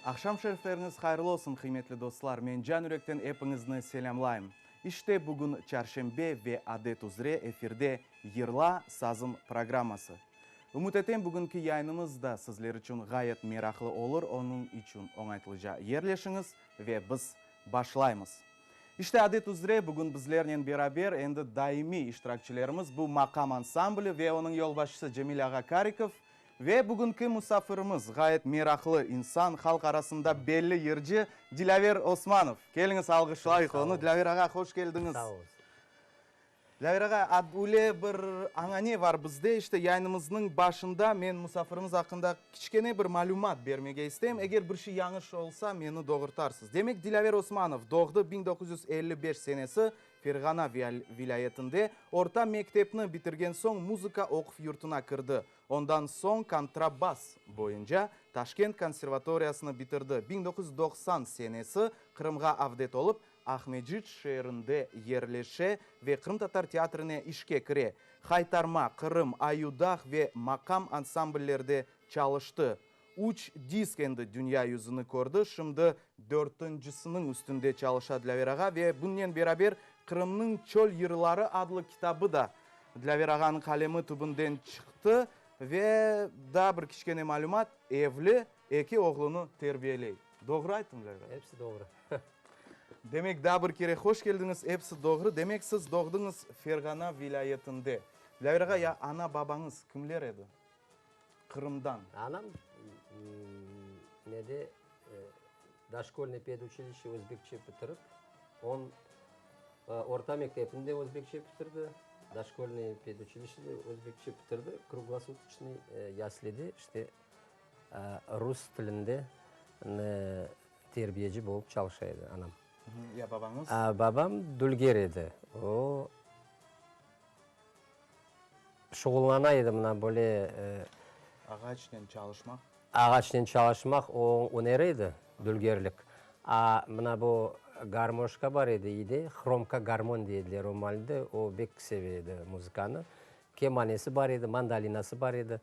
Aqşam şerifleriñiz hayırlı olsun, qıymetli dostlar! Men can-yürekten epiñizni selâmlayım. İşte, bugün çarşenbe ve adet üzre efirde Yırla, sazım programması. Ümüt etem, bugünki yayınımız da sizler içün ğayet meraqlı olur, onıñ içün oñaytlıca yerleşiñiz ve biz başlaymız. İşte, adet üzre, bugün bizlernen beraber endi daimiy iştirakçilerimiz, bu Maqam ansambli ve onıñ yolbaşçısı Cemil ağa Karikov ve bugünki musafirimiz, ğayet meraqlı insan, halq arasında belli yırcı Dilâver Osmanov. Keliñiz, alğışlayıq onı. Dilâver ağa, hoş keldiñiz. Sağ oluñız. Dilâver ağa, öyle bir añane var bizde, işte, yayınımıznıñ başında men musafirimiz aqqında kiçkene bir malümat bermege isteyim. Eger bir şey yañış olsa, meni doğurtarsız. Demek, Dilâver Osmanov doğdı 1955 senesi Ferğana vilâyetinde. Orta mektepni bitirgen soñ muzıka oquv yurtuna kirdi. Ondan soñ kontrabas boyunca Taşkent konservatoriyasını bitirdi. 1990 senesi Qırımğa avdet olıp, Aqmescit şeerinde yerleşe ve qırımtatar teatrine işke kire. Haytarma, Qırım, Ayudağ ve Maqam ansambllerde çalıştı. Üç disk endi dünya yüzüni kördi, şimdi dörtüncisiniñ üstünde çalışa Dilâver ağa ve bunnen beraber Qırımnıñ çöl yırları adlı kitabı da Dilâver ağanıñ qalemi tübünden çıqtı. Ve daa bir kiçkene malümat, evli, eki oğlunı terbiyeley. Doğru ayttım, Dilâver ağa? Episi doğru. Demek, daa bir kere hoş keldiñiz, episi doğru. Demek, siz doğdıñız Ferğana vilâyetinde. Dilâver ağa, ya ana-babañız kimler edi? Qırımdan. Anam nede doşkolnıy peduçilişçe özbekçe bitirip, on orta mektepni de özbekçe bitirdi, doşkolnıy peduçilişçe de özbekçe bitirdi, kruglosutoçnıy yaslide işte rus tilinde terbiyeci bolıp çalışa edi anam. Ya babañız? Babam dülger edi. O Şuğullana edi mına böyle. Ağaçnen çalışmaq. Ağaçnen çalışmaq o üneri edi, dülgerlik. A mına bu garmoşka bar edi iyde, hromka garmon dey ediler o maalde, o bek seve edi muzıkanı. Kemanesi bar edi, mandolinası bar edi.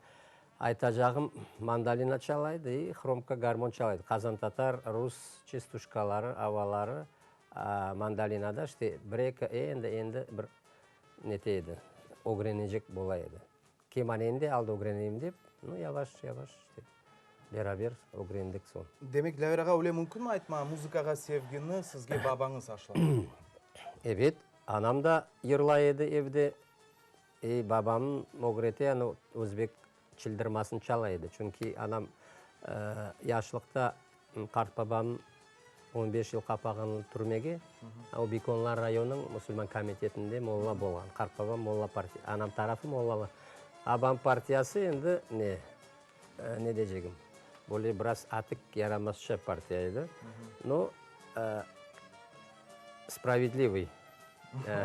Aytacağım, mandolina çala edi i hromka garmon çala edi. Qazantatar, rus çestuşkaları, avaları mandolinada işte bir-eki endi, endi bir Nete edi, ögrenecek bola edi. Kemaneni de aldı ögreneyim dep, nu, yavaş, yavaş işte, beraber ögrendik soñ. Demek, Dilâver ağa, öyle mümkünmi aytmağa, muzıkağa sevgini sizge babañız aşladı? Ebet, anam da yırlay edi evde. E, babam ögrete, anı, özbek çildirmasını çala edi. Çünki anam yaşlıqta qartbabam on beş yıl qapağan türmege, o Bekonlar rayonınıñ musulman komitetinde molla bolğan. Qartbabam molla partiya, anam tarafı mollalar. Abam partiyası endi ne, ne deycegim, böyle biraz atik yaramazça partiya edi. No, spravedlivıy.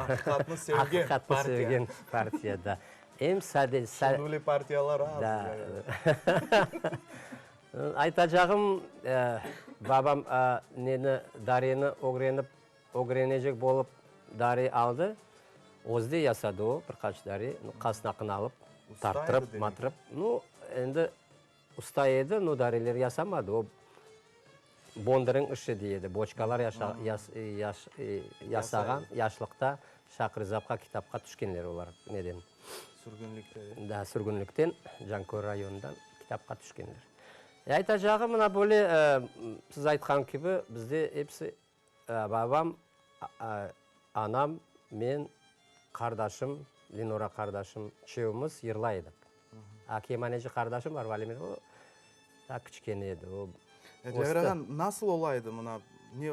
Aqiqatnı sevgen partiya. Aqiqatnı sevgen partiya, da. Em sade. Şimdi öyle partiyalar az. Da. Aytacağım, babam neni, dareni ögrenip, ögrenecek bolıp dare aldı. Özü de yasadı o, bir qaç dare, qasnaqını alıp, tarttırıp, mattırıp. Nu, endi usta edi, nu, dareler yasamadı. O, bondarıñ işi dey edi, boçkalar yasağan, yaşlıqta Şakrizapqa kitapqa tüşkenler olar, neden. Sürgünlikte. Da, sürgünlikten, Canköy rayonından kitapqa tüşkenler. E, aytacağım, mına böyle, siz aytqan kibi, bizde episi babam, anam, men, qardaşım, Lenora qardaşım, üçevimiz yırlay edik. A kemaneci qardaşım bar, Valimir, o daa kiçkene edi, o Dilâver ağa, nasıl ola edi mına, ne,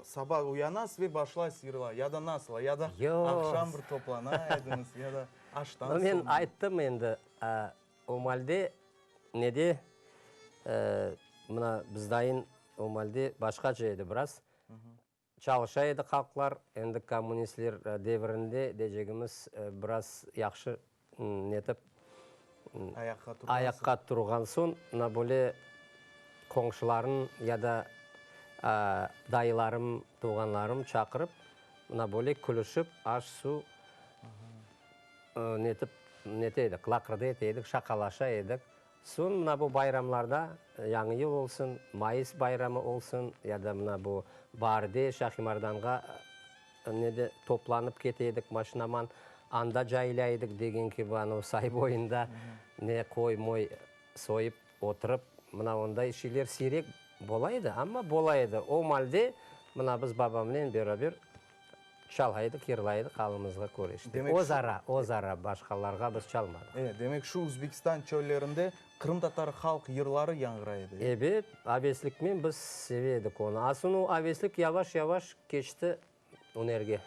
saba uyanasız ve başlaysız yırlay, ya da nasıl, ya da aqşam bir toplana ediñiz, ya da aştan soñ? Men ayttım endi, o malde nede, mına bizdayın o malde başqaca edi biraz. Çalışa edi halqlar, endi kommunistler devirinde deycegimiz biraz yahşı netip ayaqqa turğan soñ, mına böyle qoñşularım ya da dayılarım, tuvğanlarım çaqırıp, mına böyle külüşip, aş-suv. Netip, nete edik, laqırdı ete edik, şaqalaşa edik. Soñ mına bu bayramlarda, Yañı yıl olsun, Mayıs bayramı olsun, ya da mına bu baarde Şahimardanğa nede toplanıp kete edik maşinaman, anda cayıla edik degen kibi, anavı say boyunda ne qoy-moy soyıp oturıp, mına onday şeyler siyrek bola edi, amma bola edi. O malde mına biz babamnen beraber Çala edik, yırlay edik alımızğa köre işte. Demek şu. Öz ara, öz ara, başqalarğa biz çalmadıq. E, demek şu Üzbekistan çöllerinde qırımtatar halq yırları yañğıray edi. Ebet, aveslikmen biz seve edik onı. A soñ o aveslik yavaş-yavaş keçti ünerge.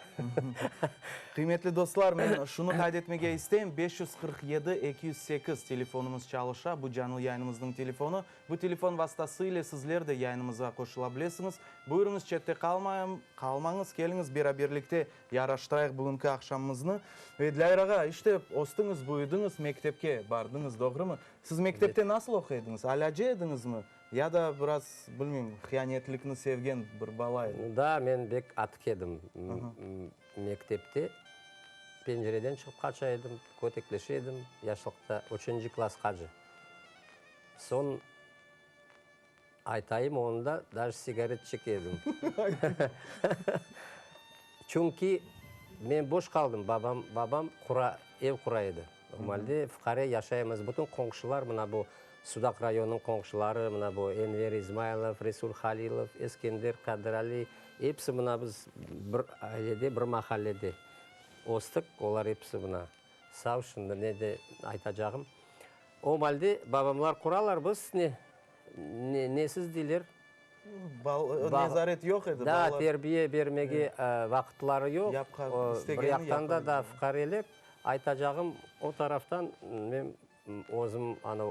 Qıymetli dostlar, men şunı qayd etmege isteyim, 547 208 telefonımız çalışa, bu canlı yayınımıznıñ telefonı. Bu telefon vastası ile sizler de yayınımızğa qoşula bilesiñiz. Buyurıñız, çette qalmayım, qalmañız, keliñiz, beraberlikte yaraştırayıq bugünki aqşamımıznı. Ve Dilâver ağa, işte, östiñiz, büyüdiñiz, mektepke bardıñız, doğrumı? Siz mektepte nasıl oquy ediñiz, alâcı ediñizmi, ya da biraz, bilmeyim, hıyanetlikni sevgen bir bala ediñiz? Da, men bek atik edim mektepte. Pencereden çıqıp qaça edim, kötekleşe edim yaşlıqta, üçünci klassqace. Soñ aytayım, onda daje sigaret çeke edim. Çünki men boş qaldım, babam, babam qura, ev qura edi. Normalde fuqare yaşaymız, bütün qoñşular, mına bu Sudaq rayonınıñ qoñşuları, mına bu Enver İzmaylov, Resul Halilov, Eskender Qadirali, episi mına biz bir ailede, bir mahallede östik, olar episi mına sağ, şimdi ne de aytacağım. O malde babamlar quralar, biz ne, ne, nesiz deyler? Nezaret yoq edi, Da, balalar. terbiye bermege vaqıtları yoq. Yapqan, Bir yaqtan da, istegenini da fuqarelik. Aytacağım, o taraftan men özüm anav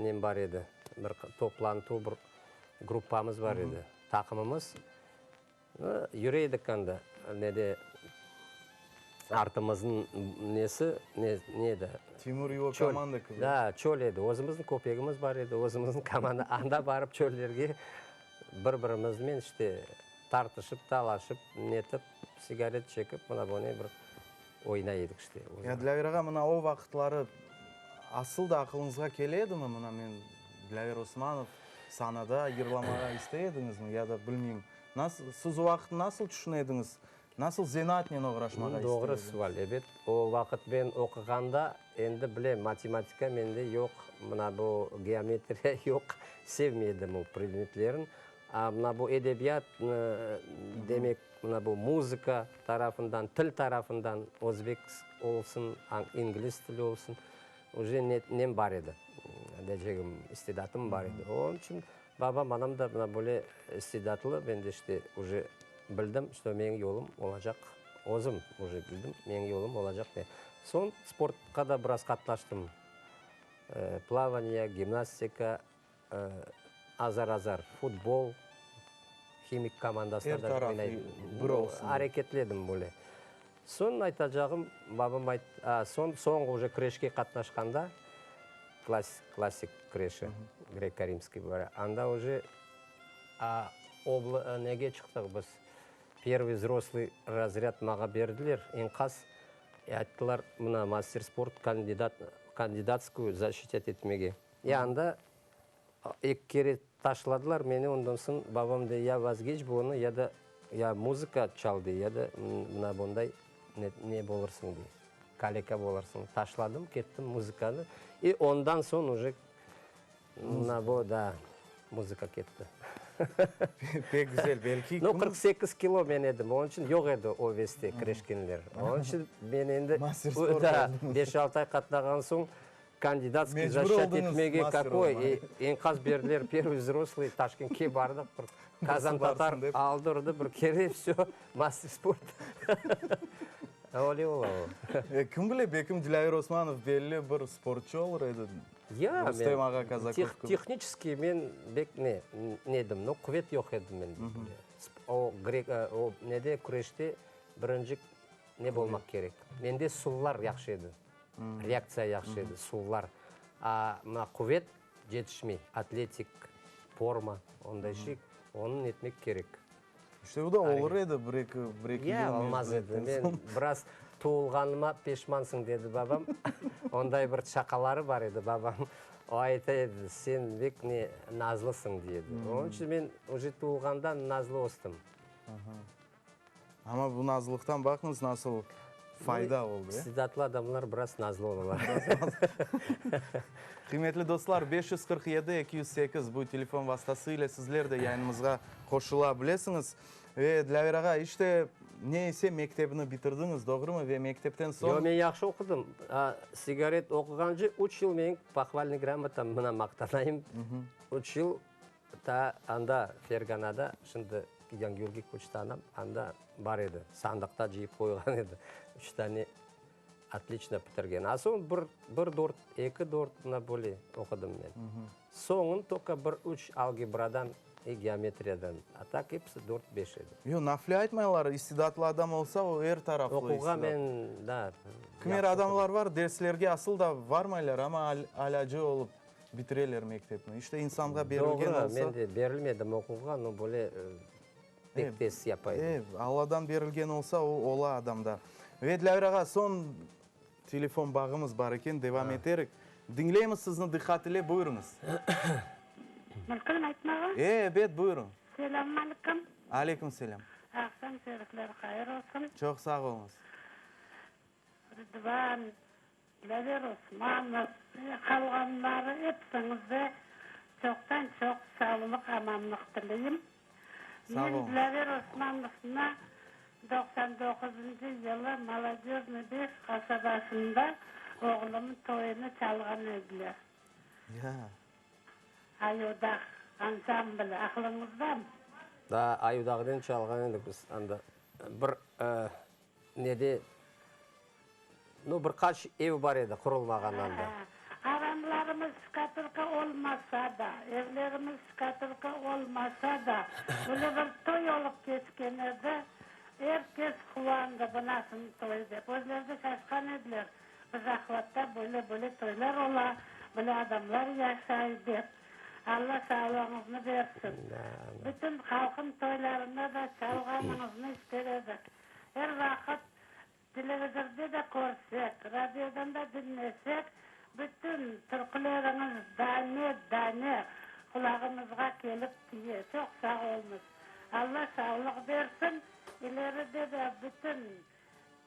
nem bar edi, bir toplantuv, bir gruppamız bar edi, taqımımız. Yüre edik anda, nede, artımıznıñ nesi, ne, ne edi? Timur i ego komanda kibi. Da, çöl edi. Özümizniñ köpegimiz bar edi, özümizniñ komanda. Anda barıp çöllerge bir-birimiznen işte tartışıp, talaşıp, netip, sigaret çekip, mına böyle bir oynay edik işte. Ya, Dilâver ağa, mına o vaqıtları asıl da aqılıñızğa kele edimi, mına men, Dilâver Osmanov, sanada yırlamağa istey ediñizmi ya da bilmeyim, nasıl, siz o vaqıt nasıl tüşüne ediñiz, nasıl zenaatnen oğraşmağa istey Doğru ediñiz? sual, ebet. O vaqıt men oquğanda, endi bilem, matematika mende yoq, mına bu geometriya yoq, sevmey edim o predmetlerin. A mına bu edebiyat, demek, mına bu muzıka tarafından, til tarafından, özbek olsun, ingliz tili olsun, Uje nem bar edi, deycegim, istidatım bar edi. Onıñ içün babam, anam da mına böyle istidatlı, men de işte uje bildim, şto menim yolum olacaq, özüm uje bildim, menim yolum olacaq ne. Soñ sportqa da biraz qatnaştım, plavaniye, gimnastika, azar-azar futbol, Himik komandasında da oynay edim. Bir olsun. Areketli edim böyle. Soñ aytacağım, babam ayt, soñ, soñğı uje küreşke qatnaşqanda, klassik küreşi, greko-rimskiy böyle, anda uje obl, nege çıqtıq biz, pervıy vzroslıy razrâd mağa berdiler, eñqas, ayttılar, mına, master sport kandidat, kandidatskuyu zaşişçat etmege. E anda eki kere taşladılar meni, ondan soñ babam dey, ya vazgeç bunı, ya da ya muzıka çal dey, ya da mına bunday ne ne bolursıñ dey, kaleka bolursıñ. Taşladım, kettim muzıkanı. E ondan soñ uje mına bu da muzıka ketti. Pek güzel, belki No, 48 kilo men edim, onıñ içün yoq edi o veste küreşkenler. Onıñ içün men endi Master sport da oldıñız. beş-altı ay qatnağan soñ Kandidatskiy Mecbur zaşçat oldıñız etmege master kakoy olmağa. eñqas berdiler pervıy vzroslıy Taşkentke bardıq bir qazan barsın tatar dep. aldı urdı bir kere vsö master sport öyle ola o. E, kim bile bekim Dilâver Osmanov belli bir sportçu olur edi. Ya Rustem men ağa Kazakov teh kibi. tehniçeskiy men bek ne nedim no quvet yoq edi mende böyle. O grek o nede küreşte birinci ne bolmaq kerek. Mende suvlar yahşı edi. Reaktsiya yahşı edi, suvlar. A mına quvet cetişmey, atletik forma, onday şey, onı netmek kerek. İşte o da olur edi bir-eki, bir-eki Ya, yıl olmaz edi. mezun etken Men soñ. biraz. Tuvulğanıma peşmansıñ, dedi babam. Onday bir şaqaları bar edi babam. O ayta edi, sen bek ne, nazlısıñ, dey edi. Onıñ içün men uje tuvulğandan nazlı östim. Amma bu nazlılıqtan baqıñız nasıl fayda oldı, e? İstidatlı adamlar biraz nazlı olalar. Qıymetli dostlar, 547 208 bu telefon vastası ile sizler de yayınımızğa qoşula bilesiñiz. Ve, Dilâver ağa, işte, ne ise mektebni bitirdiñiz, doğrumı? Ve mektepten soñ. Yoq, men yahşı oqudım. Sigaret oquğance üç yıl menim pohvalnıy gramotam, mına maqtanayım, üç yıl ta anda, Ferganada, şimdi Yangiyulge köçti anam, anda bar edi, sandıqta cıyıp qoyğan edi, üç tane otliçno bitirgen. A soñ bir, bir dört, eki dört, mına böyle oqudım men. Soñun toka bir üç algebradan i geometriyadan, a tak episi dört, beş edi. Yoq, nafile aytmaylar, istidatlı adam olsa, o er taraflı Oquvğa istidatlı. men, da, Kimer yahşı adamlar oqudım. var, derslerge asıl da varmaylar, amma alâcı olıp bitireler mektepni. İşte insanğa berilgen Doğru, olsa. men de berilmedim oquvğa, no böyle pek tez yapa edim. E, Alladan berilgen olsa, o ola adamda. Ve Dilâver ağa, soñ Telefon bağımız bar eken, devam eterik. Diñleymiz sizni diqqat ile, buyurıñız. Mümkünmi aytmağa? E, ebet, buyurıñ. Selâm aleyküm. Aleyküm selâm. Aqşam şerifler hayır olsun. Çoq sağ oluñız. Ridvan, Dilâver Osmanov ve qalğanları episiñizde çoqtan-çoq sağlıq, amanlıq tileyim. Sağ Men oluñ. Dilâver Osmanovnı 99-ncı yılı Molodöjnıy beş qasabasında oğlumnıñ toyunı çalğan ediler. Ya. Ayudağ ansambli aqlıñızdamı? Da, Ayudağnen çalğan edik biz anda. Bir nede, nu, bir qaç ev bar edi qurulmağan anda. Aranlarımız şkatulka olmasa da, evlerimiz şkatulka olmasa da, böyle bir toy olıp keçken edi. Er kes quvandı, bu nasıl toy dep. Özleri de şaşqan ediler, biz Ahvatta böyle-böyle toylar ola, böyle adamlar yaşay dep. Alla sağlığıñıznı bersin. Bütün halqın toylarında da çalğanıñıznı ister edik. Er vaqıt Televizorde de körsek, radiodan da diñlesek, bütün türküleriñiz dane-dane qulağımızğa kelip tiye. Çoq sağ oluñız. Alla sağlıq bersin, ileride de bütün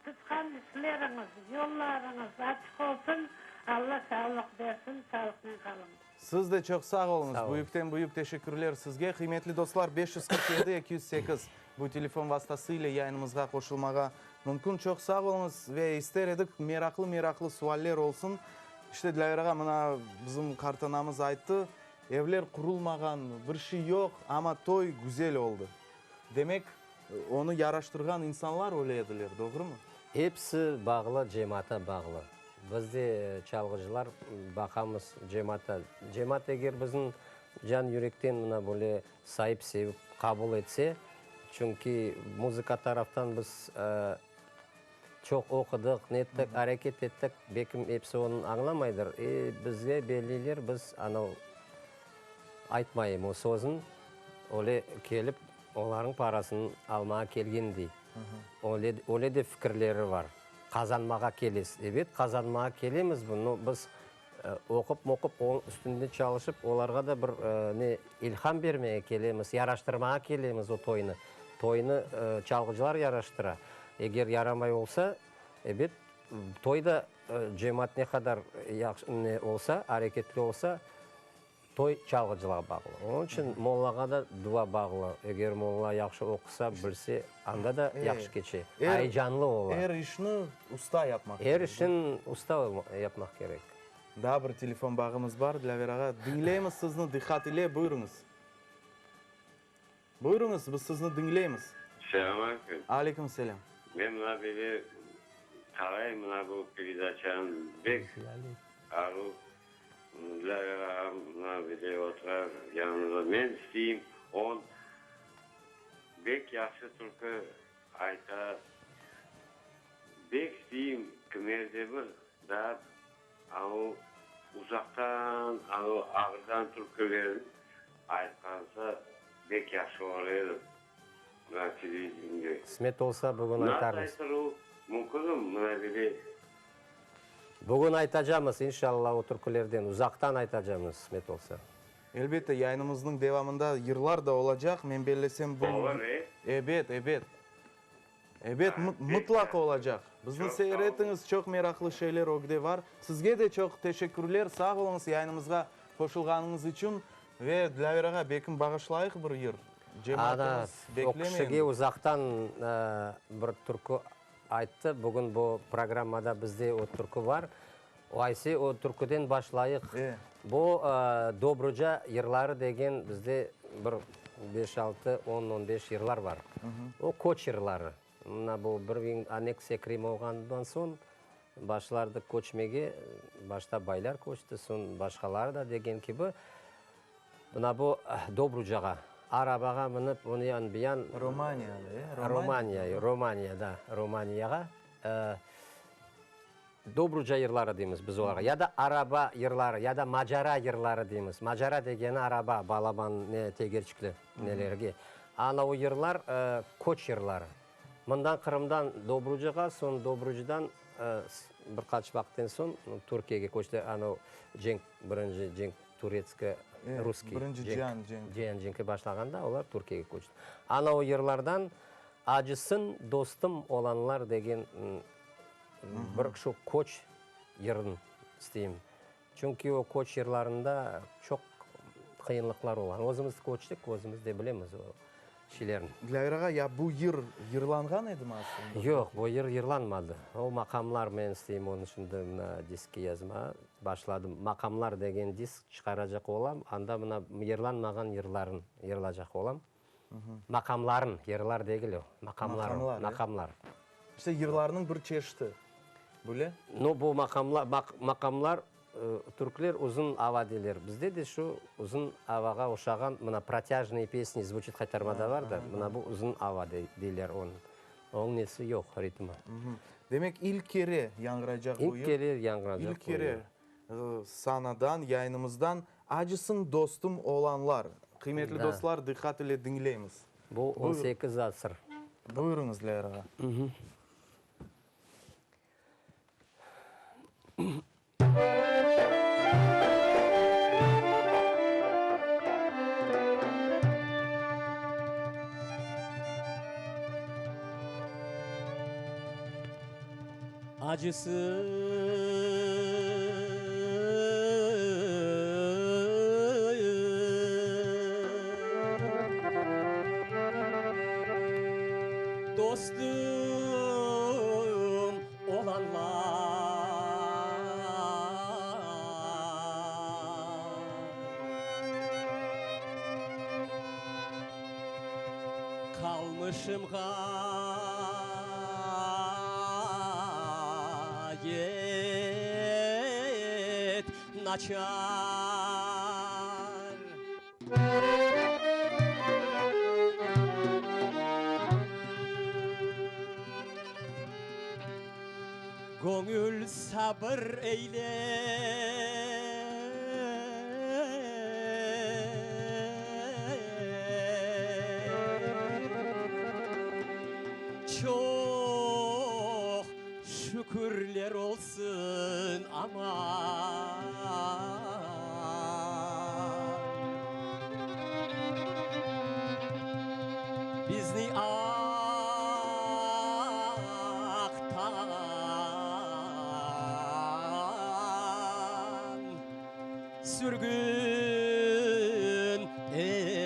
tutqan işleriñiz, yollarıñız açıq olsun. Alla sağlıq bersin, sağlıqnen qalıñ. Siz de çoq sağ oluñız. Sağ oluñ. Büyükten büyük teşekkürler sizge. Qıymetli dostlar, 547 208 bu telefon vastası ile yayınımızğa qoşulmağa mümkün. Çoq sağ oluñız ve ister edik meraqlı-meraqlı sualler olsun. İşte, Dilâver ağa, mına bizim qartanamız ayttı, evler qurulmağan, bir şey yoq, amma toy güzel oldı. Demek, onı yaraştırğan insanlar öyle ediler, doğrumı? Episi bağlı, cemaata bağlı. Biz de, çalğıcılar, baqamız cemaata. Cemaat eger bizni can yürekten mına böyle sayıp, sevip qabul etse, çünki muzıka taraftan biz çoq oqudıq, nettik, areket ettik, belkim episi onı añlamaydır. E, bizge belliyler, biz anav, aytmayım o sözün, öyle kelip olarnıñ parasını almağa kelgendey. Öyle, öyle de fikirleri bar. Qazanmağa kelesiz. Ebet, qazanmağa kelemiz, bunı biz oqup-moqup, onıñ üstünde çalışıp, olarğa da bir ne, ilham bermege kelemiz, yaraştırmağa kelemiz o toynı. Toynı çalğıcılar yaraştıra. Eger yaramay olsa, ebet, toy da cemaat ne qadar yahşı ne olsa, areketli olsa, Toy çalğıcığa bağlı. Onıñ içün mollağa da dua bağlı. Eger molla yahşı oqusa, bilse, anda da yahşı keçe. Ayecanlı ola. Er işni usta yapmaq kerek. Er işin usta yapmaq kerek. Daa bir telefon bağımız bar, Dilâver ağa. Diñleymiz sizni diqqat ile, buyurıñız. Buyurıñız, biz sizni diñleymiz. Selâm aleyküm. Aleyküm selâm. Men mına böyle qarayım mına bu peredaçanı bek aruv Dilâver ağam mına böyle otura yanımızda. Men isteyim on bek yahşı türkü ayta. Bek isteyim kimerde bir daa Anu uzaqtan, anu ağırdan türkülerin aytqansa bek yahşı olur edi mına televideniyede. Qısmet olsa bugün Nasıl aytarmız. aytır o? Mümkünmi mına böyle? Bugün aytacamız, inşallah, o türkülerden, uzaqtan aytacamız, qısmet olsa. Elbette, yayınımıznıñ devamında yırlar da olacaq, men bellesem bu. Olur, e? Ebet, ebet. Ebet, mıtlaq olacaq. Bizni seyir etiñiz, çoq meraqlı şeyler ögde var. Sizge de çoq teşekkürler, sağ oluñız yayınımızğa qoşulğanıñız içün. Ve Dilâver ağa, belkim bağışlayıq bir yır? Cemaatımız Ana, o beklemey kişige endi. uzaqtan bir türkü ayttı. Bugün bu programmada bizde o türkü var. O ayse o türküden başlayıq. Bu Dobruca yırları degen bizde bir beş, altı, on, on beş yırlar bar. O köç yırları. Mına bu bir biñ anneksiya Krim olğandan soñ başlardı köçmege, başta baylar köçti, soñ başqaları da degen kibi. Mına bu Dobrucağa arabağa minip, on yan, bu yan. Romaniyada, e? Romaniya, Romaniya, da, Romaniyağa. Dobruca yırları deymiz biz olarğa, ya da araba yırları, ya da macara yırları deymiz. Macara degeni araba, balaban ne, tegerçikli nelerge. Ana o yırlar köç yırları. Mından Qırımdan Dobrucağa, soñ Dobrucadan bir qaç vaqıttan soñ Türkiyege köçtiler. Ana o cenk, birinci cenk, turetsko-russkiy Birinci cenk, cian cenki. Cian cenki başlağanda olar Türkiyege köçti. Ana o yırlardan Acısın dostum olanlar degen Bir şu köç yırın isteyim. Çünki o köç yırlarında çoq qıyınlıqlar olğan. Özümiz köçtik, özümiz de bilemiz o şeylerni. Dilâver ağa, ya bu yır yırlanğan edimi aslında? Yoq, bu yır yırlanmadı. O maqamlar men isteyim, onı şimdi mına diskke yazmağa başladım. Maqamlar degen disk çıqaracaq olam. Anda mına yırlanmağan yırların yırlacaq olam. Maqamların, yırlar degil o, maqamlar o, maqamlar. İşte yırlarnıñ bir çeşiti, böyle? No, bu maqamlar, maqamlar, türkler uzun ava deyler. Bizde de şu uzun avağa oşağan, mına, protâjnıye pesni zvuçit qaytarmada var da, mına bu uzun ava deyler onı. Onıñ nesi yoq, ritmi. Demek, ilk kere yañğıraycaq bu yır. İlk kere yañğıracaq bu yır. İlk kere sanadan, yayınımızdan Acısın dostum olanlar. Qıymetli dostlar, diqqat ile diñleymiz. Bu 18 asır. Buyurıñız, Leyla ağa. Acısın dostum olanlar. Qalmışım ğayet naçar. Göñül sabır eyle. Çoq şükürler olsun aman. Bizni aqtan sürgün ettiler.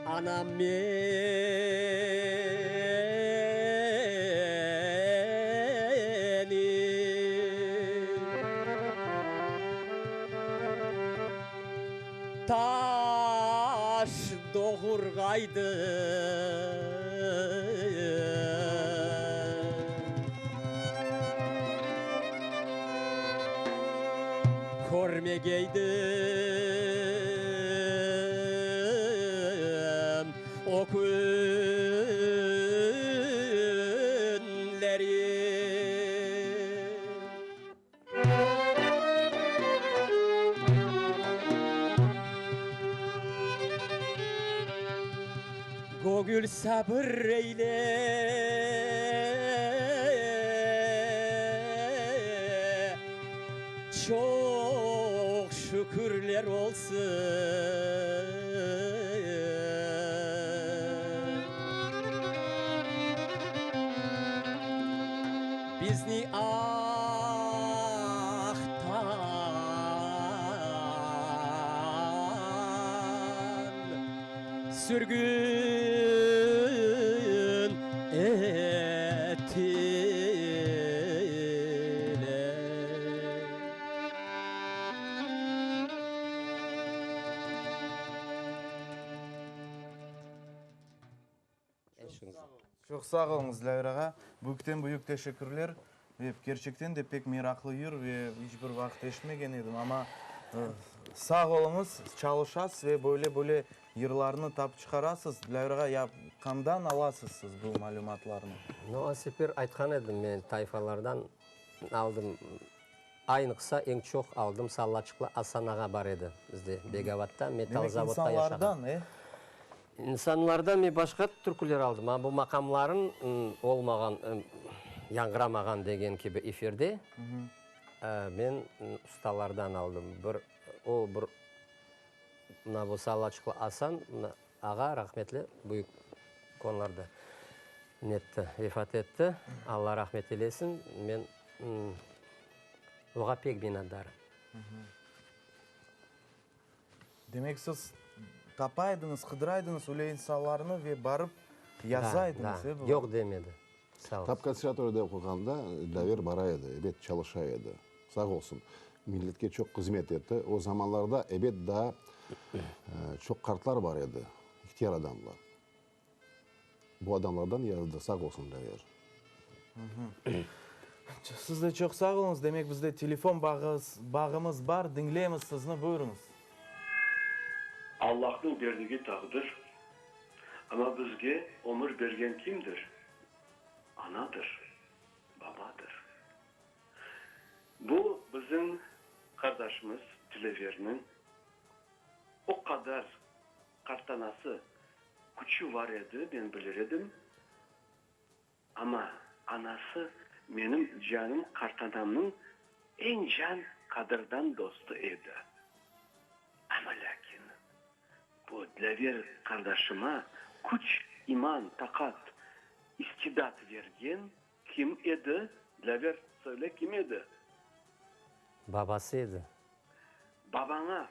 Anam meni taş doğurğaydı. Körmegeydim. Göñül sabır eyle, çoq şükürler olsun. Bizni ahtan sürgün ettiler. Çoq sağ oluñız, Dilâver ağa. Büyükten-büyük teşekkürler. Ve kerçekten de pek meraqlı yır ve iç bir vaqıt eşitmegen edim. Amma sağ oluñız, çalışasız ve böyle-böyle yırlarnı tapıp çıqarasız. Dilâver ağa, ya qandan alasız siz bu malümatlarnı? No, o sefer aytqan edim, men tayfalardan aldım. Aynıqsa, eñ çoq aldım Sallaçıqlı Asan ağa bar edi bizde, Begavatta, metal zavodda yaşağan. Demek, insanlardan, e? İnsanlardan men başqa türküler aldım, amma bu maqamların olmağan, yañğıramağan degen kibi efirde, men ustalardan aldım. Bir, o bir, mına bu Sallaçıqlı Asan ağa rahmetli büyük konularda netti, vefat etti, Alla rahmet eylesin, men oğa pek minnetdarım. Demek siz tapa ediñiz, qıdıra ediñiz öyle insanlarnı ve barıp yaza ediñiz, e, bu? Yoq demedi. Sağ olsun. Tap konservatoriyada oquğanda Dlaver bara edi, ebet, çalışa edi. Sağ olsun, milletke çoq hızmet etti. O zamanlarda, ebet, daa çoq qartlar bar edi, ihtiyar adamlar. Bu adamlardan yazdı, sağ olsun Dlaver. Siz de çoq sağ oluñız. Demek, bizde telefon bağımız bar. Diñleymiz sizni, buyurıñız. Allahnıñ berdigi taqdir, amma bizge ömür bergen kimdir? Anadır, babadır. Bu bizim qardaşımız Dileverniñ o qadar qartanası küçü var edi, men bilir edim. Amma anası menim canım qartanamnıñ eñ can qadırdan dostu edi. Amma lâkin bu Dlâver qardaşıma küç, iman, taqat, istidat vergen kim edi? Dlâver, söyle, kim edi? Babası edi. Babaña,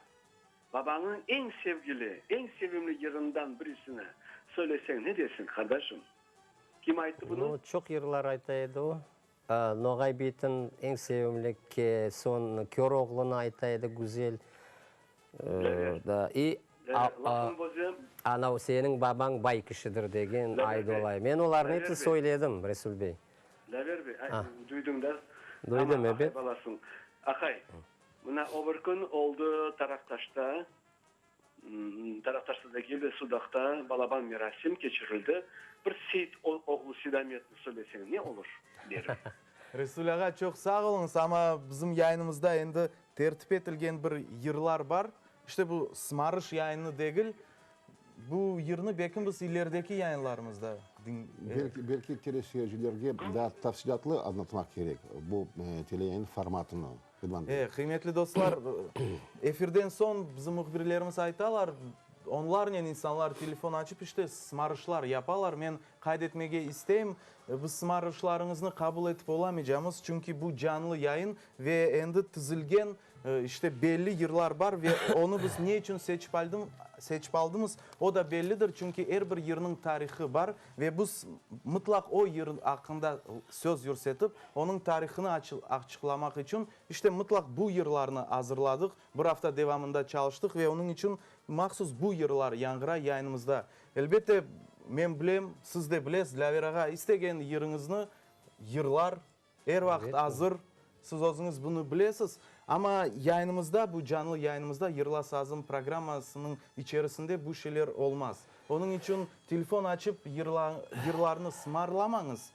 babañıñ eñ sevgili, eñ sevimli yırından birisini söyleseñ ne dersiñ, qardaşım? Kim ayttı bunı? Nu, çoq yırlar ayta edi o. Noğay beytin eñ sevimli ke, soñ Köroğlunı ayta edi güzel. Da, i anav seniñ babañ bay kişidir degen Aydolay. Men olarnı episi söyledim, Resul bey. Dlaver bey, duydıñ da? Duydım, ebet. Amma, aqay, mına o bir kün oldı Taraqtaşta. Taraqtaşta degil de, Sudaqta balaban merasim keçirildi. Bir Seit oğlu Seydametni söyleseñ ne olur, derim. Resul ağa, çoq sağ oluñız, amma bizim yayınımızda endi tertip etilgen bir yırlar bar. İşte bu sımarış yayını degil, bu yırnı belki biz ilerideki yayınlarımızda diñ. Belki, belki teleseyircilerge daa tafsilâtlı añlatmaq kerek bu teleyayın formatını. E, qıymetli dostlar, efirden soñ bizim mühbirlerimiz aytalar, onlarnen insanlar telefon açıp, işte, sımarışlar yapalar. Men qayd etmege isteyim, biz sımarışlarıñıznı qabul etip olamaycamız, çünki bu canlı yayın ve endi tizilgen, işte, belli yırlar bar ve onı biz ne içün seçip aldım, seçip aldımız, o da bellidir, çünki er bir yırnıñ tarihı bar ve biz mıtlaq o yır aqqında söz yürsetip, Onıñ tarihını açıqlamaq içün, işte, mıtlaq bu yırlarnı azırladıq, bir afta devamında çalıştıq ve onıñ içün mahsus bu yırlar yañğıray yayınımızda. Elbette, men bilem, siz de bilesiz, Dilâver ağa, istegen yırıñıznı yırlar, er vaqıt azır, siz özüñiz bunı bilesiz. Amma yayınımızda, bu canlı yayınımızda, Yırla sazım programmasınıñ içerisinde bu şeyler olmaz. Onıñ içün telefon açıp yırlarnı sımarlamañız,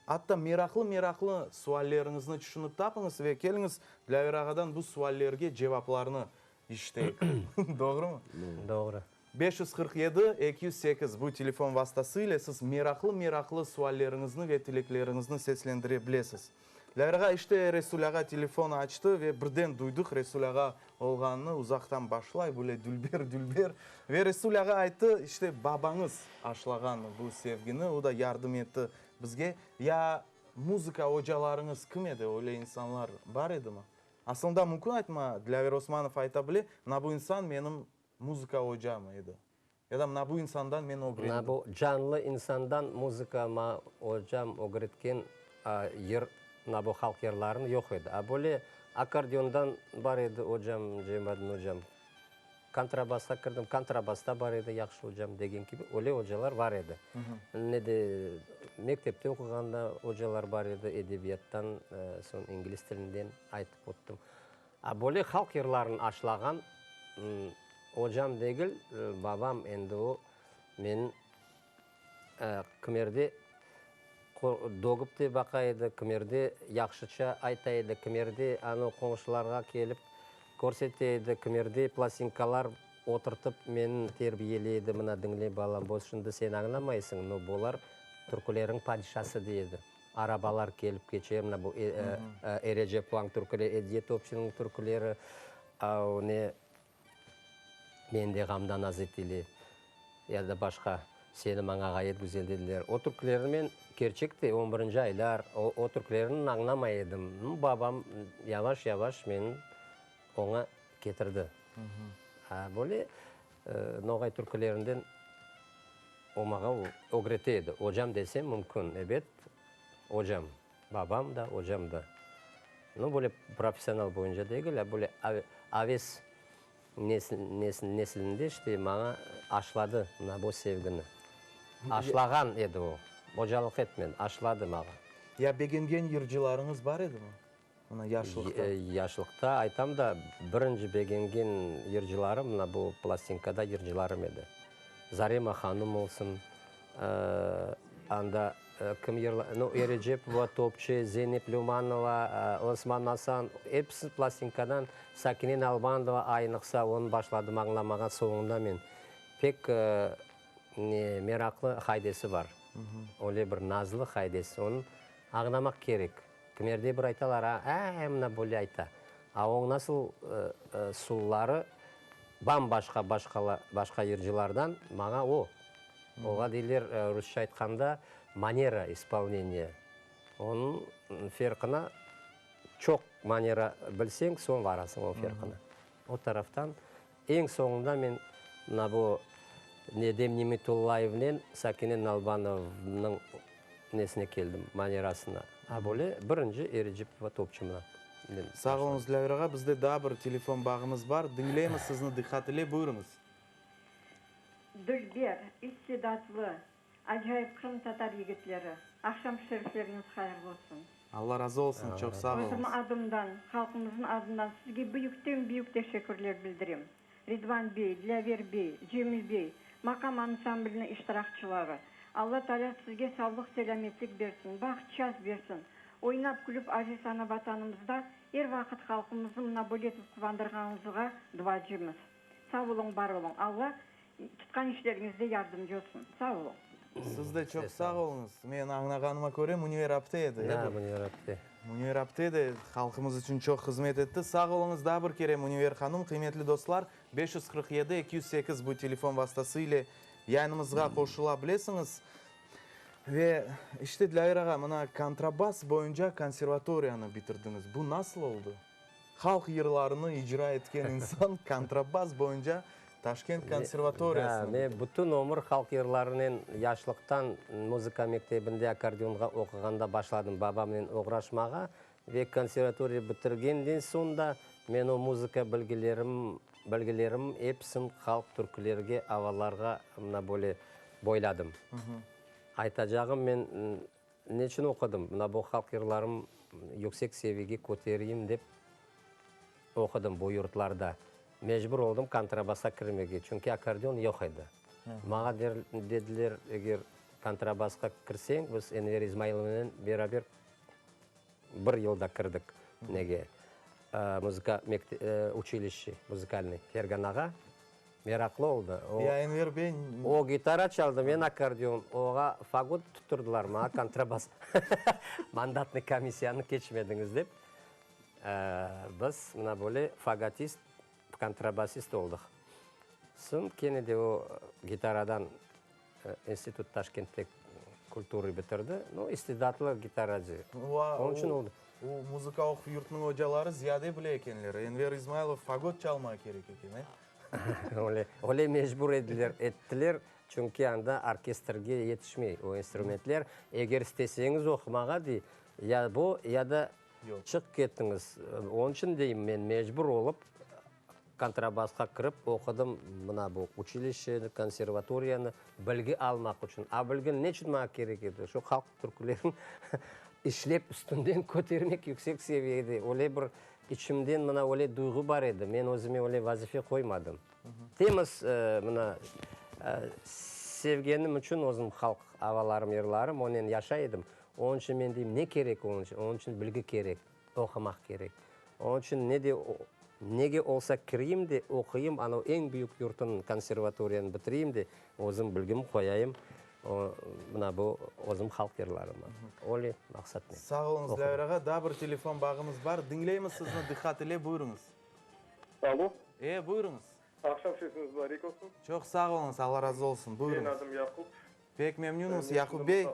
atta meraqlı-meraqlı sualleriñizni tüşünip tapıñız ve keliñiz Dilâver ağadan bu suallerge cevaplarnı işiteyik. Doğrumı? Doğru. 547 208 bu telefon vastası ile siz meraqlı-meraqlı sualleriñizni ve tilekleriñizni seslendire bilesiz. Dilâver ağa, işte Resul ağa telefon açtı ve birden duydıq Resul ağa olğanını, uzaqtan başlay böyle dülber-dülber. Ve Resul ağa ayttı, işte babañız aşlağan bu sevgini, o da yardım etti bizge. Ya muzıka ocalarıñız kim edi, öyle insanlar bar edimi? Aslında mümkün aytma, Dilâver Osmanov ayta bile, mına bu insan menim muzıka ocam edi. Ya da mına bu insandan men ögrendim. Mına bu canlı insandan muzıka ma ocam ögretken yır, mına bu halq yırlarını yoq edi. A böyle akkordeondan bar edi ocam, Cemaddin ocam. Kontrabasqa kirdim, kontrabasta bar edi yahşı ocam degen kibi öyle ocalar bar edi. Ne de mektepte oquğanda ocalar bar edi, edebiyattan, soñ ingliz tilinden aytıp öttim. A böyle halq yırlarını aşlağan ocam degil, babam endi o meni kimerde dögüp de baqa edi, kimerde yahşıça ayta edi, kimerde anı qoñşularğa kelip körsete edi, kimerde plastinkalar oturtıp meni terbiyeley edi, mına diñle balam, bu şimdi sen añlamaysıñ, no bular türküleriñ padişası dey edi. Arabalar kelip keçer, mına bu Erecepovanıñ türküleri, Ediye Topçınıñ türküleri, o ne, Men de ğamdan azet ile ya da başqa Seni maña ğayet güzel dediler. O türkülerni men, kerçek de, on birinci aylar, o, o türkülerni añlamay edim. Babam yavaş-yavaş meni oña ketirdi. Böyle noğay türkülerinden o maña ögrete edi. Ocam desem mümkün, ebet, ocam. Babam da, ocam da. Nu, böyle professional boyunca degil, a böyle aves neslinde işte maña aşladı mına bu sevgini. Aşlağan edi o, ocalıq etmedi, aşladı maña. Ya begengen yırcılarıñız bar edimi? Mına yaşlıqta. Yaşlıqta aytam da, birinci begengen yırcılarım mına bu plastinkada yırcılarım edi. Zarema hanım olsun, anda kim yırla, nu, Erecepova, Topçi, Zeynep Lümanova, Osman Asan, episi plastinkadan, Sakine Nalbandova, aynıqsa, onı başladım añlamağa soñunda men. Pek ne meraqlı haydesi bar. Öyle bir nazlı haydesi, onı añlamaq kerek. Kimerde bir aytalar, a, e, mına böyle ayta. A oñ nasıl sulları bam-başqa başqa yırcılardan, maña o. Oğa deyler, rusça aytqanda, manera ispolneniya. Onıñ ferqına çoq manera bilseñ, soñ varasıñ o ferqına. O taraftan eñ soñunda men mına bu Nedem Nimetullayevnen Sakine Nalbanovanıñ nesine keldim, manerasına. A böyle birinci Erecepova Topçımına men Sağ başladım. oluñız, Dilâver ağa. Bizde daa bir telefon bağımız bar. Diñleymiz sizni diqqat ile. Buyurıñız. Dülber, istidatlı, Acayip qırımtatar yigitleri, aqşam şerifleriñiz hayırlı olsun. Alla razı olsun, çoq sağ Özüm oluñız. adımdan, halqımıznıñ adından sizge büyükten-büyük teşekkürler bildirem. Ridvan bey, Dilâver bey, Cemil bey, maqam ansambliniñ iştirakçıları, Alla Taalâ sizge savlıq-selâmetlik bersin, baht-şans bersin. Oynap-külüp aziz ana Vatanımızda er vaqıt halqımıznı mına böyle etip quvandırğanıñızğa duacımız. Sağ oluñ, bar oluñ. Alla tutqan işleriñizde yardımcı olsun. Sağ oluñ. Siz de çoq sağ oluñız. Men añlağanıma köre, Münver apte edi, e Da, bu? Münver apte. Münver apte de halqımız içün çoq hızmet etti. Sağ oluñız daa bir kere, Münver hanım. Qıymetli dostlar, 547 208 bu telefon vastası ile yayınımızğa qoşula bilesiñiz. Ve işte, Dilâver ağa, mına kontrabas boyunca konservatoriyanı bitirdiñiz. Bu nasıl oldı? Halq yırlarını icra etken insan kontrabas boyunca Taşkent konservatoriyasını Da, men bütün ömür halq yırlarınen yaşlıqtan muzıka mektebinde akkordeonğa oquğanda başladım babamnen oğraşmağa ve konservatoriya bitirgenden soñ da men o muzıka bilgilerim, bilgilerim episin halq türkülerge, avalarğa mına böyle boyladım. Aytacağım men Neçün oqudım? Mına bu halq yırlarım yüksek seviyege köteriyim dep. Oqudım bu yurtlarda. Mecbur oldım kontrabasqa kirmege, çünki akkordeon yoq edi. Maña dediler, eger kontrabasqa kirseñ, biz Enver İzmailovnen beraber bir yılda kirdik nege, muzıka uçilişşe, muzıkalnıy, Ferganağa. Meraqlı oldı. O, Ya Enver bey. O gitara çaldı, men akkordeon. Oğa fagot tutturdılar, maña kontrabas. Mandatnıy komissiyanı keçmediñiz dep. Biz mına böyle fagotist, kontrabasist oldıq. Soñ kene de o gitaradan institut Taşkentte kulturı bitirdi. No, istidatlı gitaracı. Onıñ içün oldı. O muzıka oquv yurtınıñ ocaları ziyade bile ekenler. Enver İzmailov fagot çalmağa kerek eken, e? Öyle, öyle mecbur ediler, ettiler, çünki anda orkestrge yetişmey o instrumentler. Eger isteseñiz oqumağa, dey, ya bu, ya da Çıq kettiñiz. Onıñ içün deyim, men mecbur olıp, kontrabasqa kirip oqudım mına bu uçilişşeni, konservatoriyanı, bilgi almaq içün. A bilgi ne içün maña kerek edi? Şu halq türkülerin işlep üstünden kötermek yüksek seviyede. Öyle bir içimden mına öyle duyğu bar edi. Men özüme öyle vazife qoymadım. Temiz mına sevgenim içün özüm halq avalarım, yırlarım, onen yaşay edim. Onıñ içün men deyim, ne kerek onıñ içün? Onıñ içün bilgi kerek, oqumaq kerek. Onıñ içün ne de, nege olsa kireyim de, oquyım, anau eñ büyük yurtın konservatoriyanı bitireyim de, özüm bilgim qoyayım, o, mına bu özüm halq yırlarıma. Öyle maqsatnen. Sağ oluñız, Dilâver ağa. Daa bir telefon bağımız bar. Diñleymiz sizni diqqat ile, buyurıñız. Alo. E, buyurıñız. Aqşam sesiñiz mubarek olsun. Çoq sağ oluñız, Alla razı olsun. Buyurıñız. Menim adım Yaqub. Pek memnünmiz, Yaqub bey.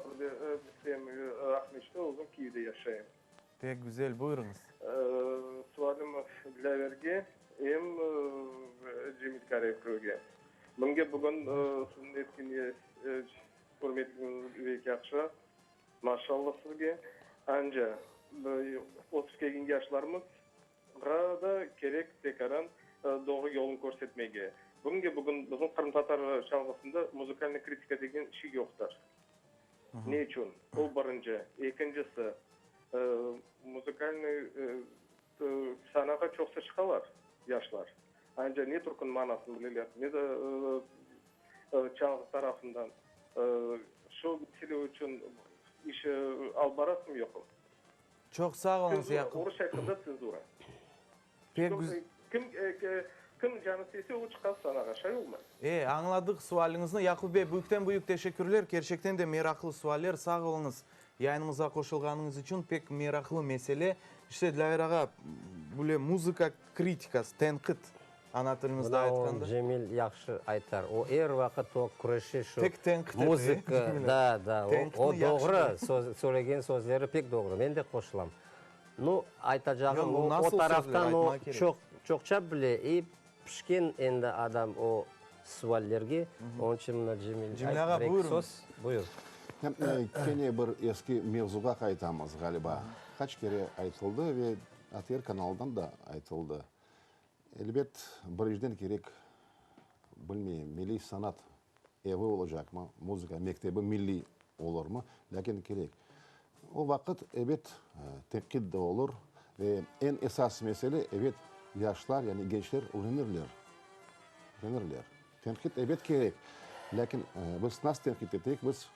Aqmescitte özüm Kiyevde yaşayım. Pek güzel, buyurıñız. Sualim Dilâverge em Cemil Karayevge. Mınge bugün siziñ etken ürmetiñiz bek yahşı, maşallah sizge. Anca ösüp kelgen yaşlarımız Ğa da kerek tekaran doğru yolun körsetmege. Bugünge bugün bizim qırımtatar çalğısında muzikalnıy kritika degen şey yoqtır. Ne içün? O birinci. Ekincisi, muzikalnıy sanağa çoqsa çıqalar yaşlar. Anca ne türküniñ manasını bileler, ne de çalğı tarafından. Şu mesele içün iş alıp barasıñmı yoqmı? Çoq sağ oluñız, Yaqub. Orusça aytqanda tsenzura. Pek güz. Kim, kim canı istese, o çıqa sanağa, şay olmay? E, añladıq sualiñizni, Yaqub bey, büyükten-büyük teşekkürler, kerçekten de meraqlı sualler, sağ oluñız yayınımızğa qoşulğanıñız içün, pek meraqlı mesele. İşte, Dilâver ağa, böyle muzıka kritikası, tenqit. Ana tilimizde aytqanda. Mına o Cemil yahşı aytar. O er vaqıt o küreşe şu Tek tenqit ete, muzıka, Cemil. da, da, o Tenqitni yahşı doğru, bile. söz, söylegen sözleri pek doğru. Men de qoşulam. Nu, aytacağım, Yoq, o, o nasıl sözler taraftan o aytmaq kerek. çoq, çoqça bile i pişken endi adam o suallerge. Onıñ içün mına Cemil, Cemil ayt ağa, bir eki buyurıñız. söz. Buyur. Kene bir eski mevzuğa qaytamız, ğaliba. Qaç kere aytıldı ve ATR kanalından da aytıldı. Elbet, birinciden kerek, bilmeyim, milliy sanat evi olacaqmı, muzıka mektebi milliy olurmı, lâkin kerek. O vaqıt, ebet, tenqid de olur ve eñ esas mesele, ebet, yaşlar, yani gençler ögrenirler, ögrenirler. Tenqid, ebet, kerek, lâkin biz nasıl tenqid eteyik, biz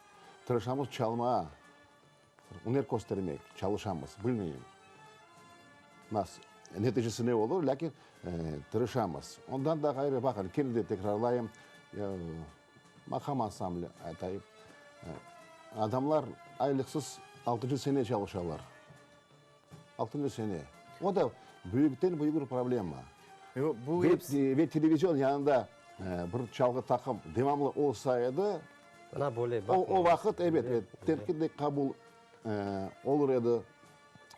tırışamız çalmağa, Üner köstermek çalışamız, bilmeyim, nasıl, neticesi ne olur, lâkin tırışamız. Ondan da ğayrı, baqın, kene de tekrarlayım, maqam ansambli aytayım, adamlar aylıqsız altıncı sene çalışalar, altıncı sene. O da büyükten büyük bir problema. Ve televizion yanında bir çalğı taqım devamlı olsa edi, Mına böyle O, o vaqıt, ebet, evet, tenqid de qabul olur edi,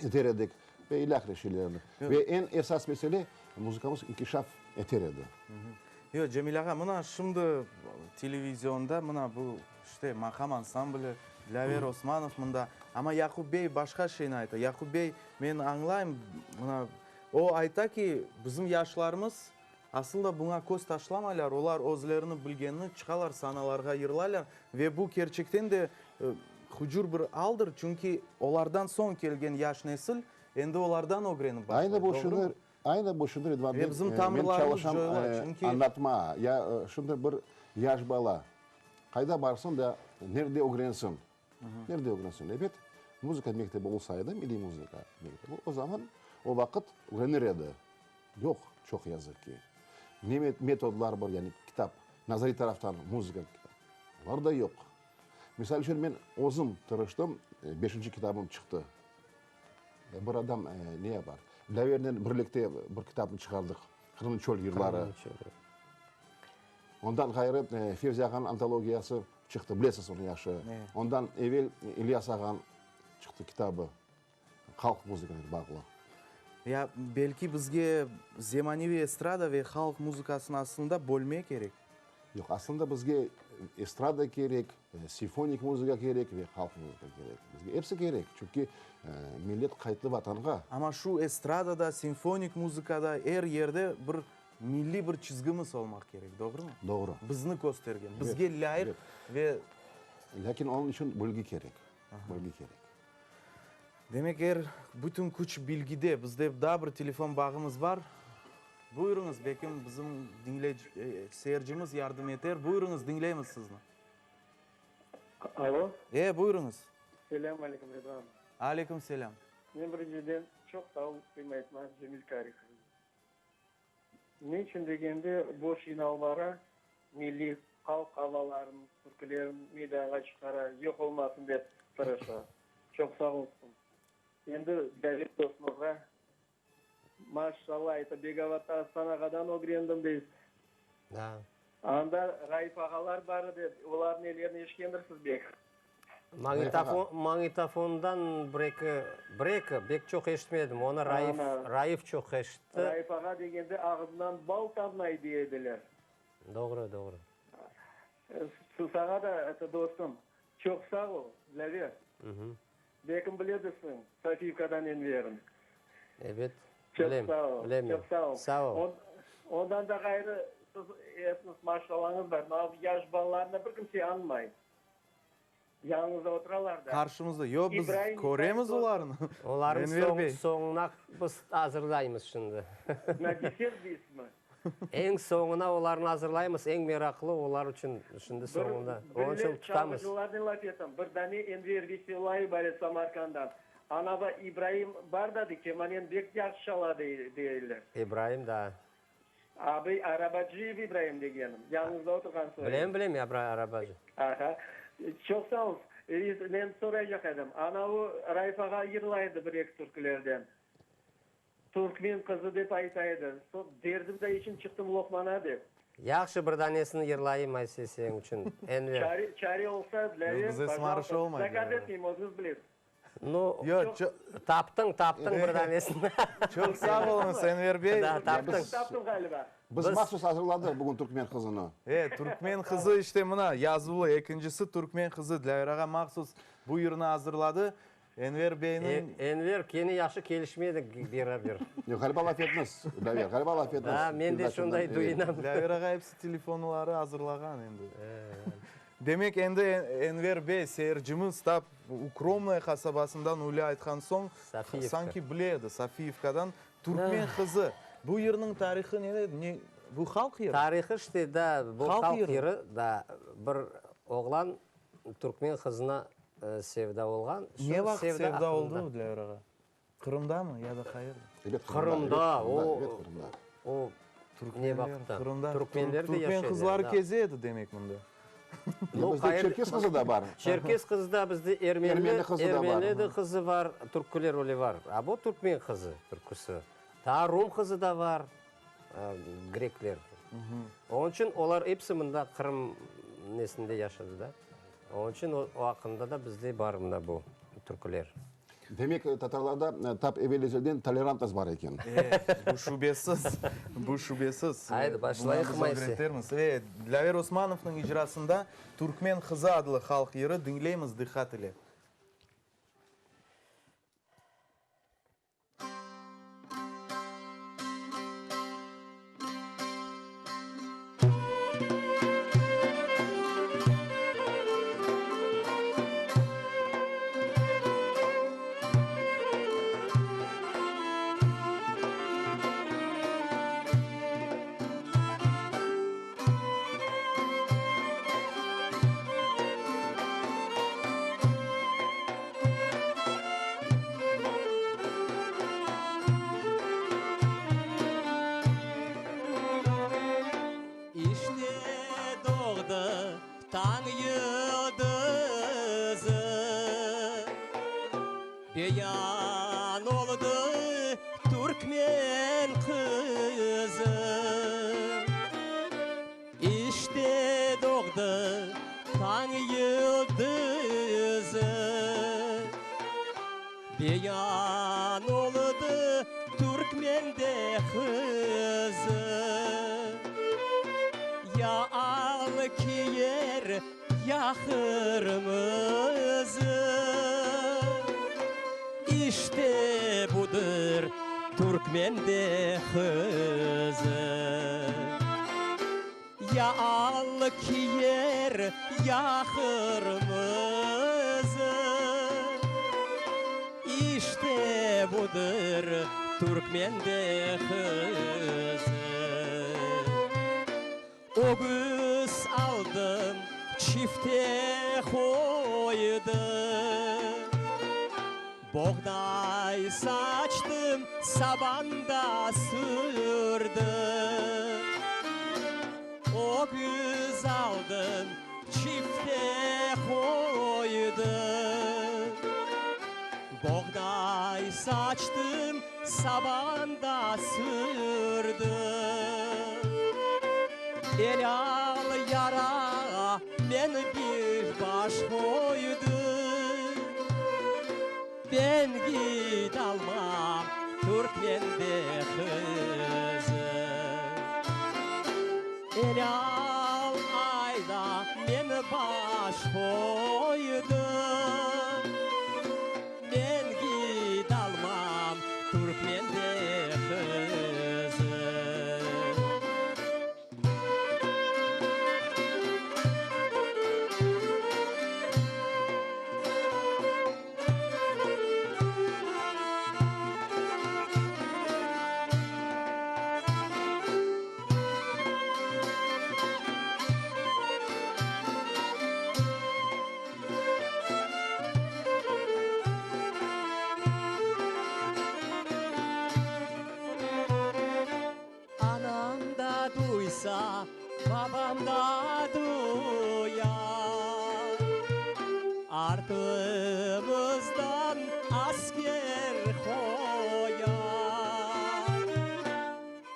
eter edik ve ilâhre şeylerni. Ve eñ esas mesele, muzıkamız inkişaf eter edi. Yoq, Cemil ağa, mına şimdi televizionda mına bu, işte, maqam ansambli, Dilâver Osmanov mında, amma Yaqub bey başqa şeyni ayta. Yaqub bey, men añlayım, mına, o ayta ki, bizim yaşlarımız Asıl da buña köz taşlamaylar, olar özlerini bilgenini çıqalar sanalarğa yırlaylar ve bu kerçekten de hucur bir aldır, çünki olardan soñ kelgen yaş nesil endi olardan ögrenip başlay, Aynı bu doğrumı? şunı. Aynı bu şimdi Ridvan Ve bey, bizim men tamırlarımız çalışam coyula, çünki. añlatma. Ya şimdi bir yaş bala qayda barsın da nerde ögrensin? Nerde ögrensin? Ebet, muzıka mektebi olsa edi, milliy muzıka mektebi, o zaman, o vaqıt ögrenir edi. Yoq, çoq yazıq ki. Ne metodlar bar, yani kitap, nazariy taraftan muzıka kitap, olar da yoq. Misal içün, men özüm tırıştım, beşinci kitabım çıqtı. Bir adam ne yapar? Dlâvernen birlikte bir kitapnı çıqardıq, Qırımnıñ çöl yırları. Ondan ğayrı Fevzi ağanıñ antologiyası çıqtı, bilesiz onı yahşı. Ondan evel İlyas ağanıñ çıqtı kitabı, halq muzıkanen bağlı. Ya, belki bizge zemaneviy estrada ve halq muzıkasını aslında bölme kerek? Yoq, aslında bizge estrada kerek, simfonik muzıka kerek ve halq muzıka kerek. Bizge episi kerek, çünki millet qayttı Vatanğa. Amma şu estradada, simfonik muzıkada, er yerde bir milliy bir çizgimiz olmaq kerek, doğrumı? Doğru. Bizni köstergen, bizge lâyıq ve. Lâkin onıñ içün bilgi kerek, bilgi kerek. Demek, er bütün küç bilgide. Bizde daa bir telefon bağımız bar. Buyurıñız, belkim bizim seyircimiz yardım eter. Buyurıñız, diñleymiz sizni. Alo. E, buyurıñız. Selâm aleyküm, Ridvan. Aleyküm selâm. Men birinciden çoq sağ ol aytmaq Cemil Karikovnı. Ne içün degende, boş yınalmara milliy halq avaların, türkülerin meydanğa çıqara, yoq olmasın dep tırışa. Çoq sağ olsun. Endi David dostumızğa maşallah ayta, Begavata Astanağadan ögrendim deysiz. Da. Anda Raif ağalar bar edi, olarnıñ ellerini eşkendirsiz bek. Magnitofon, magnitofondan bir-eki, bir-eki, bek çoq eşitmedim, onı Raif, Raif çoq eşitti. Raif ağa degende ağızından bal tamnay dey ediler. Doğru, doğru. Saña da, eto, dostum, çoq sağ ol, Dlâver. Belkim biledirsiñ, Sofiyevkadan Enverni. Ebet, Çoq bilem, sağ ol, bilem çoq sağ ol. Sağ ol. Ondan da ğayrı, siz epiniz maşalañız bar, mına bu yaş balalarnı bir kimse añmay. Yañıñızda oturalar da. Qarşımızda. Yoq, biz İbraim, köremiz İbraim olarnı. Olarnı Enver soñ, bey. soñuna biz azırlaymız şimdi. Na desert deysizmi? Eñ soñuna olarnı azırlaymız, eñ meraqlı olar içün şimdi soñunda. Bir, Onıñ içün birileri tutamız. çalğıcılarnen laf etim. Bir dane Enver Vesellayev bar edi Samarkanddan. Anava İbraim bar da dey, kemanen bek yahşı çala dey, deyler. İbraim da. Abi, Arabacıyev İbraim degenim. Yañıñızda oturğan soyum. Bilem, bilem, Arabacı. Aha. Çoq sağ ol. Men soraycaq edim. Anavı Raif ağa yırlay edi bir-eki türkülerden. Türkmen qızı dep ayta edi. Soñ derdim da içün çıqtım loqmana dep. Yahşı, bir danesini yırlayım ayse seniñ içün, Enver. Çare, çare olsa, Dlâver, Bize sımarış pojalosta, olmay, zakaz Dlâver. etmeyim, özüñiz bilesiz. Nu, Yoq, ço. Taptıñ, taptıñ bir danesini. Çoq sağ oluñız, Enver bey. Da, taptıñ. Taptım ğaliba. Biz mahsus azırladıq bugün Türkmen qızını. E, Türkmen qızı işte mına, yazuvlı, ekincisi Türkmen qızı, Dlâver ağa mahsus bu yırnı azırladı. Enver beyniñ. Enver, kene yahşı kelişmedik beraber. Yoq, ğaliba laf etmez, Dlâver, ğaliba laf etmez. Da, men de şunday duyunam. Dlâver ağa episi telefonları azırlağan endi. Demek, endi Enver bey, seyircimiz, tap Ukromnoye qasabasından öyle aytqan soñ, sanki bile edi, Sofiyevkadan Türkmen qızı. Bu yırnıñ tarihı ne, ne, bu halq yırı? Tarihı işte, da, bu halq yırı, da, bir oğlan türkmen qızına sevda olğan. Ne vaqıt sevda oldı, Dlâver ağa? Qırımdamı ya da qayerde? Ebet, Qırımda, o, o ne vaqıtta? Qırımda. Türkmenler de yaşaylar. Türkmen qızları keze edi demek mında. Bizde çerkes qızı da bar. Çerkes qızı da bizde, ermeni, ermeni de qızı bar, türküler öyle bar. A bu türkmen qızı, türküsi. Taa rum qızı da bar, grekler. Onıñ içün olar episi mında Qırım nesinde yaşadı da. Onıñ içün o aqqında da bizde bar mına bu türküler. Demek, tatarlarda tap evel-ezelden tolerantnost bar eken. E, bu şübesiz, bu şübesiz. Haydi, başlayıq Bunı biz ögretermiz. E, Dlâver Osmanovnıñ icrasında Türkmen qızı adlı halq yırı diñleymiz diqqat ile. Beyan oldı türkmen qızı. İşte doğdı tañ yıldızı. Beyan oldı türkmende qızı. Ya al kiyer, ya qırmızı. İşte budır türkmende qızı. Ya al kiyer, ya qırmızı, İşte budır türkmende qızı. Ögüz aldım, çifte qoydım, Boğday saçtım, saban da sürdim. Ögüz aldım, çifte qoydım, Boğday saçtım, saban da sürdim. Elâl yara men bir baş qoydım, Ben gidalmam türkmende qızı. Elâl ayda men baş qoydım, Men gidalmam türkmende qızı. Anam da duysa, babam da duyar, Artımızdan asker qoyar.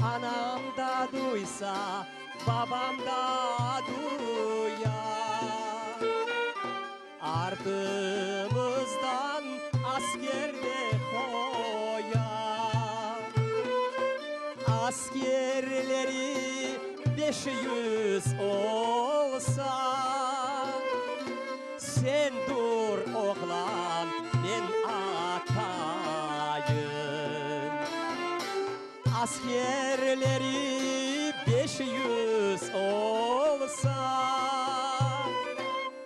Anam da duysa, babam da duyar, Artımızdan asker de qoyar. Askerleri 500 olsa, Sen dur, oğlan, men atayım. Askerleri 500 olsa,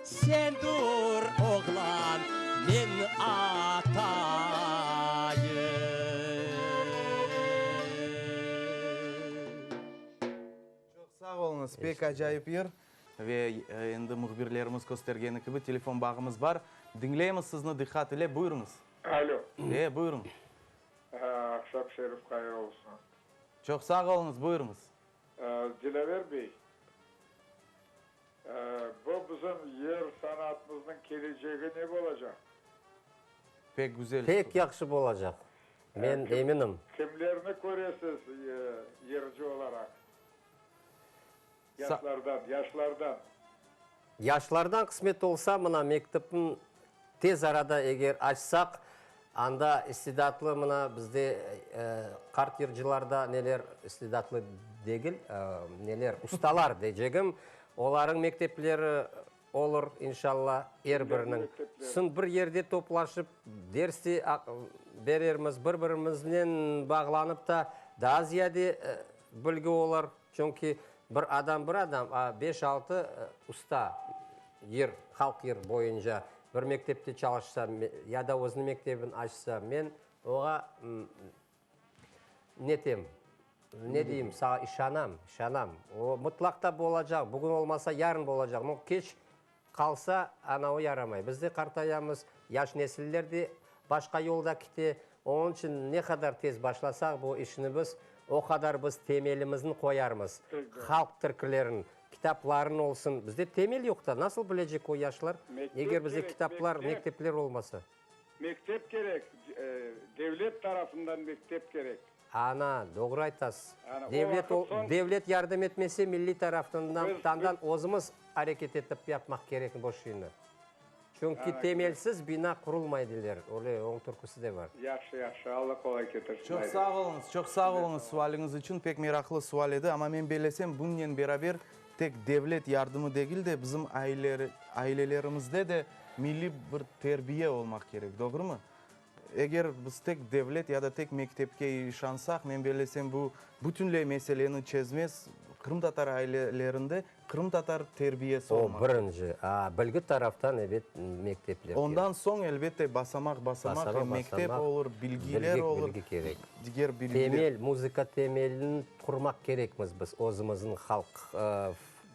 Sen dur, oğlan, men atayım. Çoq sağ oluñız, pek acayip yır. Ve endi mühbirlerimiz köstergeni kibi, telefon bağımız bar. Diñleymiz sizni diqqat ile, buyurıñız. Alo. E, buyurıñ. Aqşam şerif hayır olsun. Çoq sağ oluñız, buyurıñız. Dilâver bey, bu bizim yır sanatımıznıñ kelecegi ne bolacaq? Pek güzel. Pek yahşı bolacaq, men eminim. Kimlerni köresiz yırcı olaraq? Yaşlardan, yaşlardan. Yaşlardan qısmet olsa, mına mektepni tez arada eger açsaq, anda istidatlı mına bizde qart yırcılarda neler istidatlı degil, neler ustalar deycegim, olarıñ mektepleri olur, inşalla, er biriniñ. Soñ bir yerde toplaşıp ders de berermiz, bir-birimiznen bağlanıp da daa ziyade bilgi olur. Çünki bir adam bir adam, a beş-altı usta yır, halq yır boyunca bir mektepte çalışsa ya da özüniñ mektebini açsa, men oğa netem, ne deyim, sağa işanam, işanam. O mıtlaq da bolacaq, bugün olmasa, yarın bolacaq. No, keç Qalsa, ana o yaramay. Biz de qartayamız, yaş nesiller de başqa yolda kite. Onıñ içün ne qadar tez başlasaq bu işni biz, o qadar biz temelimizni qoyarmız. Halq türkülerin, kitapların olsun. Bizde temel yoq da, nasıl bilecek o yaşlar, eger bizde kitaplar, mektepler olmasa? Mektep kerek, devlet tarafından mektep kerek. Ana, doğru aytasız. Ana, o Devlet vaqıt soñ. devlet yardım etmese, milliy tarafından Biz, tandan biz. özümiz areket etip yapmaq kerek bu şeyni. Çünki Ana, temelsiz bina qurulmay deyler, öyle onıñ türküsi de bar. Yahşı, yahşı, Alla qolay ketirsin, Çoq haydi. sağ oluñız, çoq sağ oluñız sualiñiz içün, pek meraqlı sual edi, amma men bellesem, bunnen beraber tek devlet yardımı degil de, bizim ailelerimizde de milliy bir terbiye olmaq kerek, doğrumı? Eger biz tek devlet ya da tek mektepke işansaq, men bellesem, bu bütünley meseleni çezmez. Qırımtatar ailelerinde qırımtatar terbiyesi O, olmaq kerek. birinci. A, bilgi taraftan, ebet, mektepler kerek. Ondan soñ, elbette, basamaq-basamaq, em mektep olur, bilgiler Bilgi, olur, bilgi kerek. diger bilgiler. Temel, muzıka temelini qurmaq kerekmiz biz. Özümizniñ halq,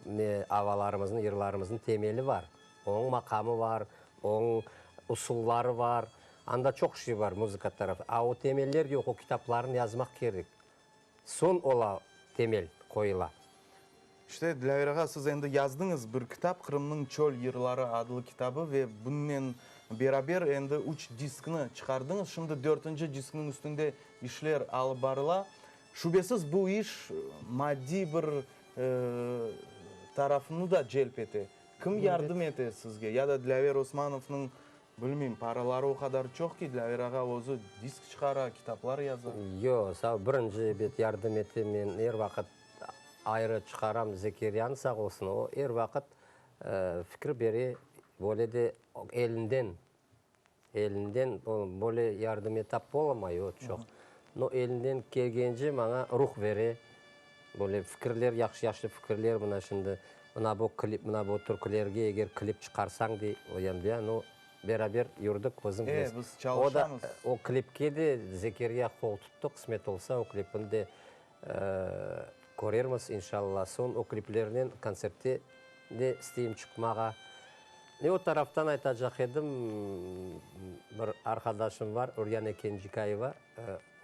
ne, avalarımıznıñ, yırlarımıznıñ temeli bar. Onıñ maqamı bar, onıñ usulları bar. Anda çoq şey bar muzıka tarafı. A o temeller yoq, o kitaplarnı yazmaq kerek. Soñ ola temel qoyula. İşte, Dilâver ağa, siz endi yazdıñız bir kitap, Qırımnıñ çöl yırları adlı kitabı ve bunnen beraber endi üç diskni çıqardıñız. Şimdi dörtünci diskniñ üstünde işler alıp barıla. Şübesiz, bu iş maddiy bir tarafını da celp ete. Kim yardım ete sizge? Ya da Dilâver Osmanovnıñ, bilmeyim, paraları o qadar çoq ki, Dilâver ağa özü disk çıqara, kitaplar yaza. Yoq, sağ ol. Birinci, ebet, yardım ete. Men er vaqıt ayrı çıqaram Zekeryanı, sağ olsun. O, er vaqıt fikir bere, böyle de elinden, elinden böyle yardım etap olamay o çoq. No, elinden kelgence maña ruh bere, böyle fikirler, yahşı-yahşı fikirler, mına şimdi, mına bu klip, mına bu türkülerge eger klip çıqarsañ, dey, o yan bu yan, no, beraber yürdik, özüñ E, bilesiñ. biz O da, çalışamız. o klipke de Zekerya qol tuttı, qısmet olsa, o klipni de körermiz, inşalla. Soñ o kliplernen kontsertte de isteyim çıqmağa. Ne o taraftan aytacaq edim, bir arqadaşım bar, Uryane Kencikayeva,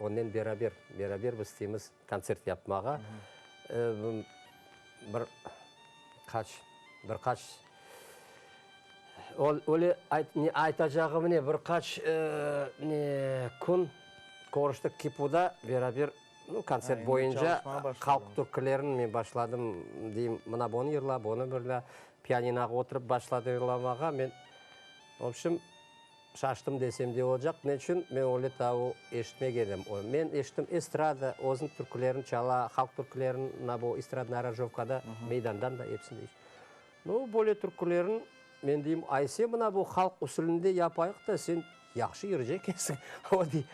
onen beraber, beraber biz isteymiz kontsert yapmağa. Bir qaç, bir qaç, öyle ne aytacağım ne, bir qaç ne kün körüştik KİPUda beraber, nu, kontsert boyunca halq türkülerini men başladım, deyim, mına bunı yırla, bunı birla, pianinoğa oturıp başladı yırlamağa, men, vobşem, Şaştım desem de olacaq. Ne içün? Men öyle tavu eşitmek edim. Men eşittim, estrada özüniñ türkülerini çala, halq türkülerini, mına bu estradnaya aranjirovkada, meydandan da episini eşittim. Nu, böyle türkülerin, men deyim, ayse mına bu halq usulünde yapayıq da, sen yahşı yırcı ekensiñ. O dey,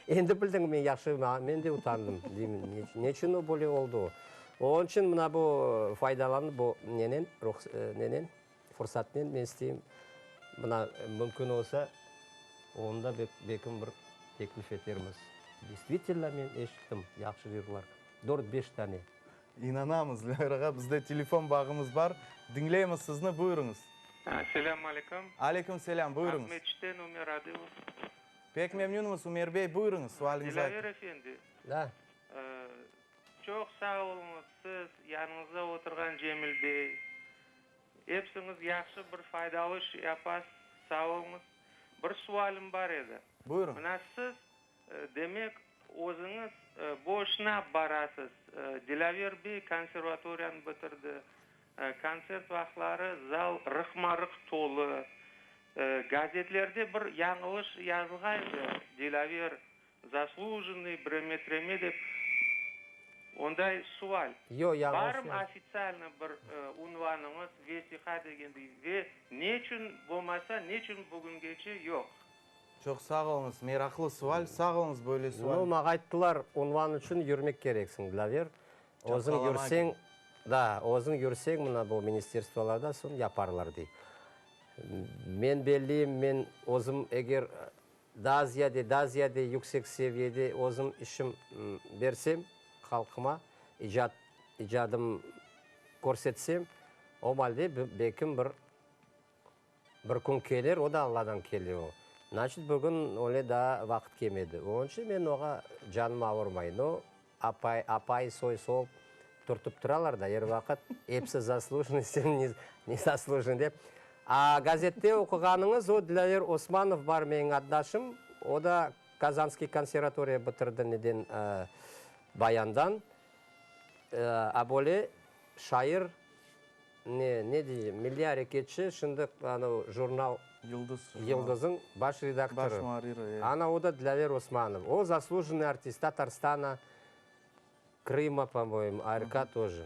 endi bildiñ, men yahşı, men de utandım, deyim, ne içün o böyle oldı o? Onıñ içün mına bu faydalanıp bu nenen, nenen, Fırsatnen men isteyim, mına, mümkün olsa, onı da belkim bir teklif etermiz. Destvitelno, men eşittim, yahşı yırlar, dört-beş tane. İnanamız, Lâver ağa, bizde telefon bağımız bar. Diñleymiz sizni, buyurıñız. Selâm aleyküm. Aleyküm selâm, buyurıñız. Aqmescitten Ümer Adilov. Pek memnünmiz, Ümer bey, buyurıñız, sualiñizni aytıñ. Dilâver efendi. Da. Çoq sağ oluñız, siz, yanıñızda oturğan Cemil bey, Epsiñiz yahşı bir faydalı iş yapasız, sağ oluñız. Bir sualim bar edi. Buyurıñ. Mına siz, demek, özüñiz bu işni ap barasız. Dilâver bey konservatoriyanı bitirdi. Kontsert vaqıtları zal rıqma-rıq tolu. Gazetlerde bir yañılış yazılğan edi, Dilâver Zaslujennıy, breme-treme dep, onday sual. Yo, yañlış Barmı yaz. ofitsialno bir unvanıñız, vesiqa degendey ve neçün bolmasa, neçün bugüngece yoq? Çoq sağ oluñız, meraqlı sual. Sağ oluñız böyle sual. Nu, maña ayttılar, unvan içün yürmek kereksiñ, Dlaver. Özüñ yürseñ, da, özüñ yürseñ mına bu ministerstvolarda, soñ yaparlar, dey. Men belliyim, men özüm eger Daa ziyade, daa ziyade yüksek seviyede özüm işim bersem, halqıma icat, icadım körsetsem, o malde belkim bir, bir kün kelir, o da Alladan kele o. Naçit bugün öyle daa vaqıt kelmedi. Onıñ içün men oğa canım avurmay. No, apay, apay, soy-sop türtip turalar da er vaqıt, episi zaslujennıy, sen ne zaslujennıy dep. A gazette oquğanıñız o Dilâver Osmanov bar meñ addaşım, o da Kazanskiy konservatoriya bitirdi neden bayandan. A böyle şair, ne, ne deyim, milliy areketçi, şimdi anavı jurnal Yıldız Yıldızıñ baş redaktorı. Baş muarriri, e. Ana o da Dilâver Osmanov. O zaslujennıy artist Tatarstana, Krıma, po-moyemu, ARK toje.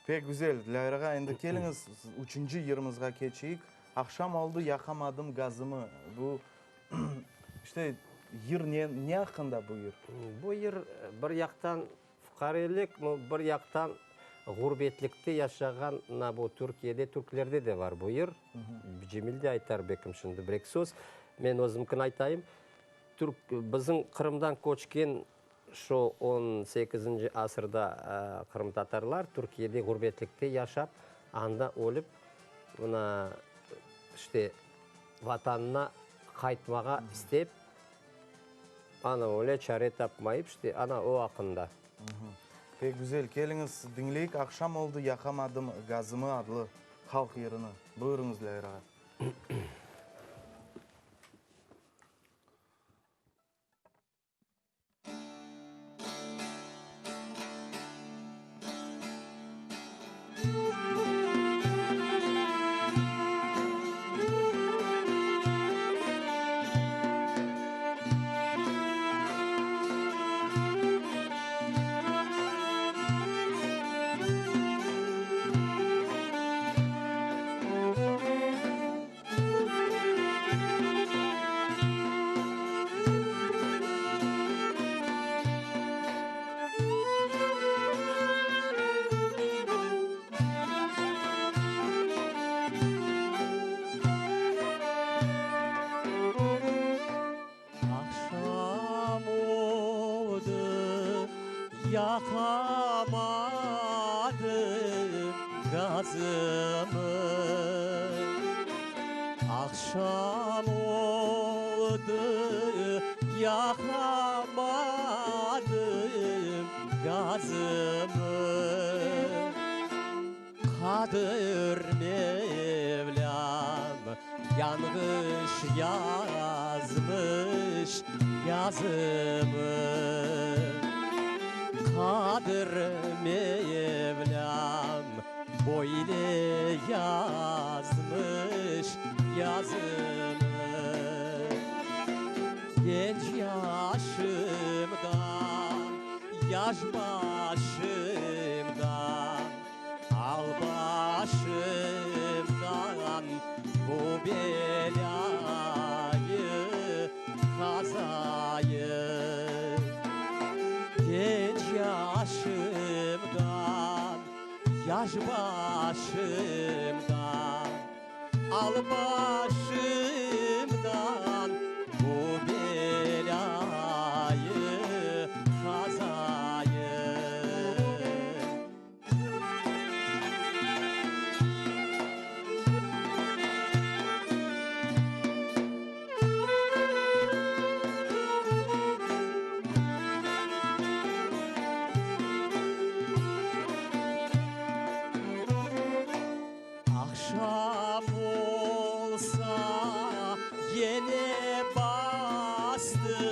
Pek güzel, Dilâver ağa. Endi keliñiz, üçünci yırımızğa keçeyik. Aqşam oldı, yaqamadım gazımı. Bu, işte, yır ne, ne aqqında bu yır? Bu yır bir yaqtan fuqarelik, bir yaqtan ğurbetlikte yaşağan, mına bu Türkiyede, türklerde de var bu yır. Cemil de aytar belkim şimdi bir-eki söz. Men özümkini aytayım. Türk, bizim Qırımdan köçken Şu on sekizinci asırda qırımtatarlar Türkiyede ğurbetlikte yaşap, anda ölip, mına, işte, Vatanına qaytmağa istep, ana öyle çare tapmayıp, işte, ana o aqqında. Pek güzel. Keliñiz, diñleyik Aqşam oldı, yaqamadım gazımı adlı halq yırını. Buyurıñız, Lâyir ağa. Aqşam oldı, yaqamadım gazımı. Aqşam oldı, yaqamadım gazımı. Qadir Mevlâm yañğış yazmış yazımı. Qadir Mevlâm böyle yazmış yazımı. Genç yaşımda, yaş başımda. Al başımdan bu belâyı, qazayı. Genç yaşımdan, yaş başımdan, Al başımdan bu belâyı, qazayı. Aqşam olsa, yene bastı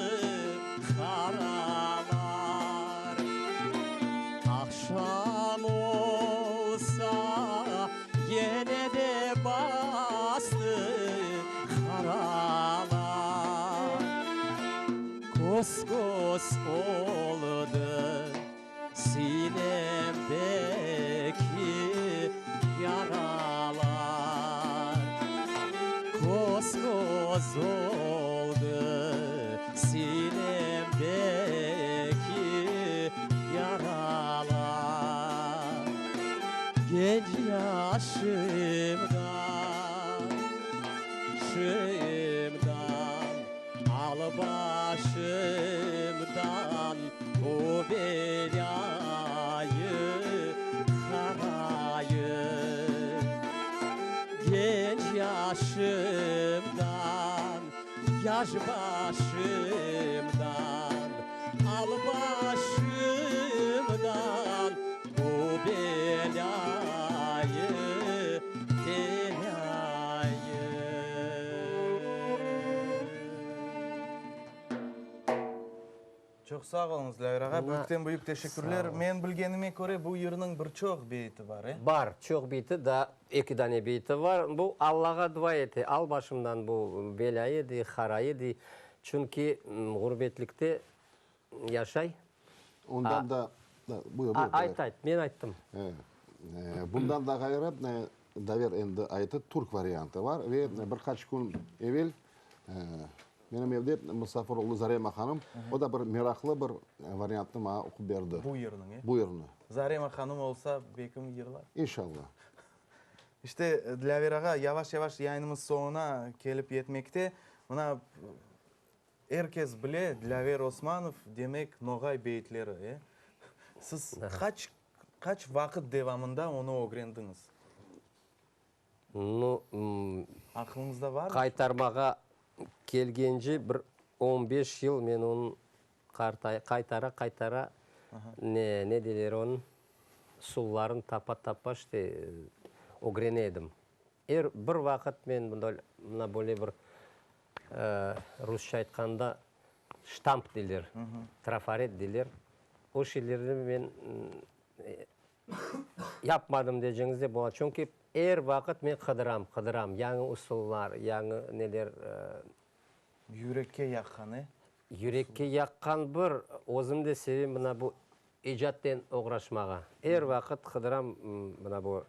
qaralar. Aqşam olsa, yene de bastı qaralar. Köz-köz oldı sinemdeki yaralar. Köz-köz oldı sinemdeki yaralar. Genç yaşımdan, şımdan al başımdan bu belâyı, qarayı. Genç yaşımdan, yaş başımdan, al başımdan bu belâyı, telâyı. Çoq sağ oluñız, Dilâver ağa, büyükten büyük teşekkürler. Men bilgenime köre, bu yırnıñ bir çoq beyiti bar, e? Bar, çoq beyti, daa eki dane beyti bar. Bu Allağa dua ete, al başımdan bu belâyı, dey, harayı, dey. Çünki ğurbetlikte yaşay. Ondan da, buyur, buyur. Ayt, ayt, men ayttım. Bundan da ğayrı, Daver endi ayttı, türk variantı bar ve bir qaç kün evel menim evde musafir oldı Zarema hanım, o da bir meraqlı bir variantnı maña oqup berdi. Bu yırnıñ, e? Bu yırnı. Zarema hanım olsa, belkim yırlar. İnşallah. İşte, Dilâver ağa, yavaş-yavaş yayınımız soñuna kelip yetmekte. Mına, Er kes bile, Dilâver Osmanov, demek, noğay beyitleri, e? Siz qaç, qaç vaqıt devamında onı ögrendiñiz? Nu, Aqlıñızda varmı? Qaytarmağa kelgence bir on beş yıl men onı qaytara-qaytara, ne, ne deyler onı, usullarını tapa-tapa işte ögrene edim. Er bir vaqıt men mına böyle bir Rusça aytqanda, ştamp deyler, trafaret deyler. O şeylerni men yapmadım deceñiz de bola. Çünki er vaqıt men qıdıram, qıdıram yañı usullar, yañı neler. Yürekke yaqqan, e? Yürekke yaqqan bir, özüm de sevem mına bu icatten oğraşmağa. Er vaqıt qıdıram mına bu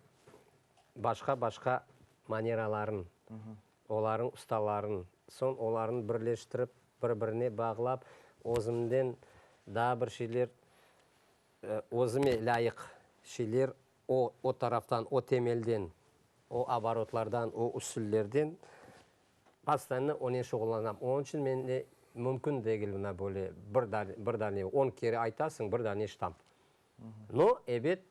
başqa-başqa maneraların. Olarnıñ ustaların, soñ olarnı birleştirip, bir-birine bağlap, özümden daa bir şeyler, özüme lâyıq şeyler o, o taraftan, o temelden, o oborotlardan, o usullerden postoyanno onen şuğullanam. Onıñ içün mende mümkün degil mına böyle bir dane, bir dane, on kere aytasıñ, bir dane ştamp. No, ebet,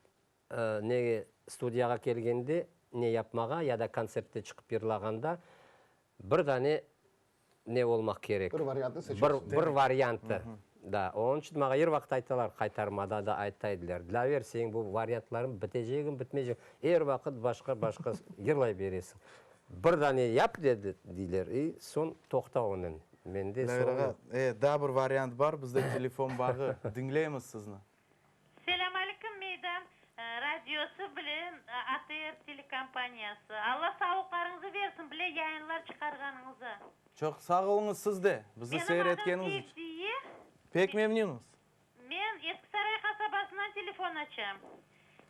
Ne studiyağa kelgende, ne yapmağa ya da kontsertte çıqıp yırlağanda bir dane ne olmaq kerek. Bir variantnı seçersiñ. Bir variantı, da. Onıñ içün maña er vaqıt aytalar, qaytarmada da ayta ediler, Dilâver, seniñ bu variantlarıñ bitecegim, bitmeycegim, er vaqıt başqa, başqa yırlay beresiñ. Bir dane yap, dedi, deyler, i soñ toqta onen. Mende Dilâver ağa, e, daa bir variant bar, bizde telefon bağı. Diñleymiz sizni. Selâm aleyküm Meydan radiosı bile ATR telekompaniyası. Alla sağlıqlarıñızı versin bile yayınlar çıqarğanıñıza. Çoq sağ oluñız siz de bizi Menim seyir adım etkeniñiz içün. Fevziye. Pek memnünmiz. Men Eskisaray qasabasından telefon açam.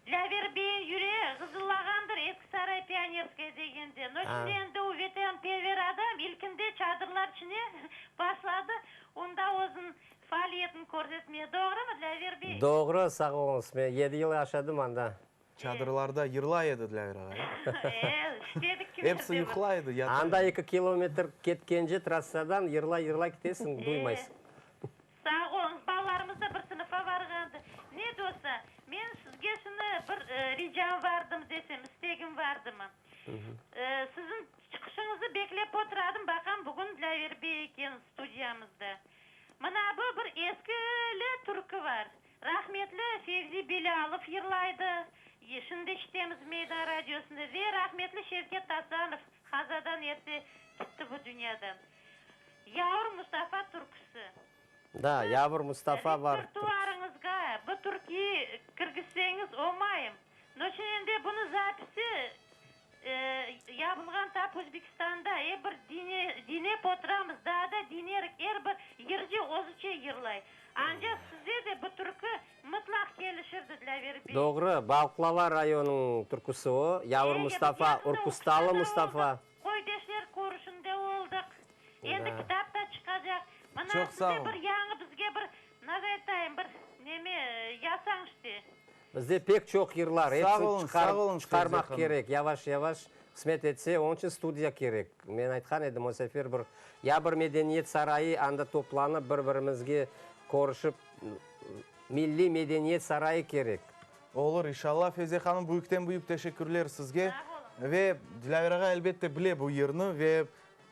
Dilâver beyin yüreği ğızıllağandır Eskisaray Pionerskaya degende. No şimdi endi u vetanperver adam ilkinde çadırlar içine başladı, onda özün Faaliyetini körsetmeye, doğrumı, Dilâver bey? Doğru, sağ oluñız. Men yedi yıl yaşadım anda. Çadırlarda yırlay edi Dilâver ağa, e? E, işledik kimerde Episi yuqlay edi, yata Anda edi. eki kilometr ketkence trassadan yırlay-yırlay ketesiñ, duymaysıñ. Sağ oluñız, balalarımız da bir sınıfa varğandı. Ne de olsa, men sizge şunı bir ricam vardımı desem, istegim vardımı? Siziñ çıqışıñızı beklep oturadım, baqam, bugün Dilâver bey eken studiyamızda. Mına bu bir eskili türkü var. Rahmetli Fevzi Bilâlov yırlaydı, şimdi eşitemiz Meydan radiosında, ve rahmetli Şevket Asanov qazadan erte kitti bu dünyadan. Yavur Mustafa türküsi. Da, Yavur Mustafa var. Repertuarıñızğa bu türküyi kirgizseñiz omayım. Noçün endi bunı zapisi Yapılğan tap Özbekistanda er bir dinep oturamız, daa da dinerik, er bir yırcı özüçe yırlay. Ancaq size de bu türkü mıtlaq kelişirdi, Dilâver bey. Doğru, Balqlava rayonıñ türküsi o, Yavur Mustafa, Urkustalı Mustafa. Köydeşler körüşünde oldıq. Endi kitap da çıqacaq. Mına Çoq sağ size olun. bir yañı bizge bir, nasıl aytayım, bir neme yasañ işte. Bizde pek çoq yırlar, Sağ hepsini olun, sağ çıqarıp, olun, çıqarmaq Fevziye hanım. kerek, yavaş-yavaş, qısmet etse, onıñ içün studiya kerek. Men aytqan edim, o sefer bir, ya bir medeniyet sarayı, anda toplanıp, bir-birimizge körüşip, milliy medeniyet sarayı kerek. Olur, inşallah, Fevziye hanım, büyükten-büyük teşekkürler sizge. Sağ olun. Ve Dilâver ağa, elbette, bile bu yırnı ve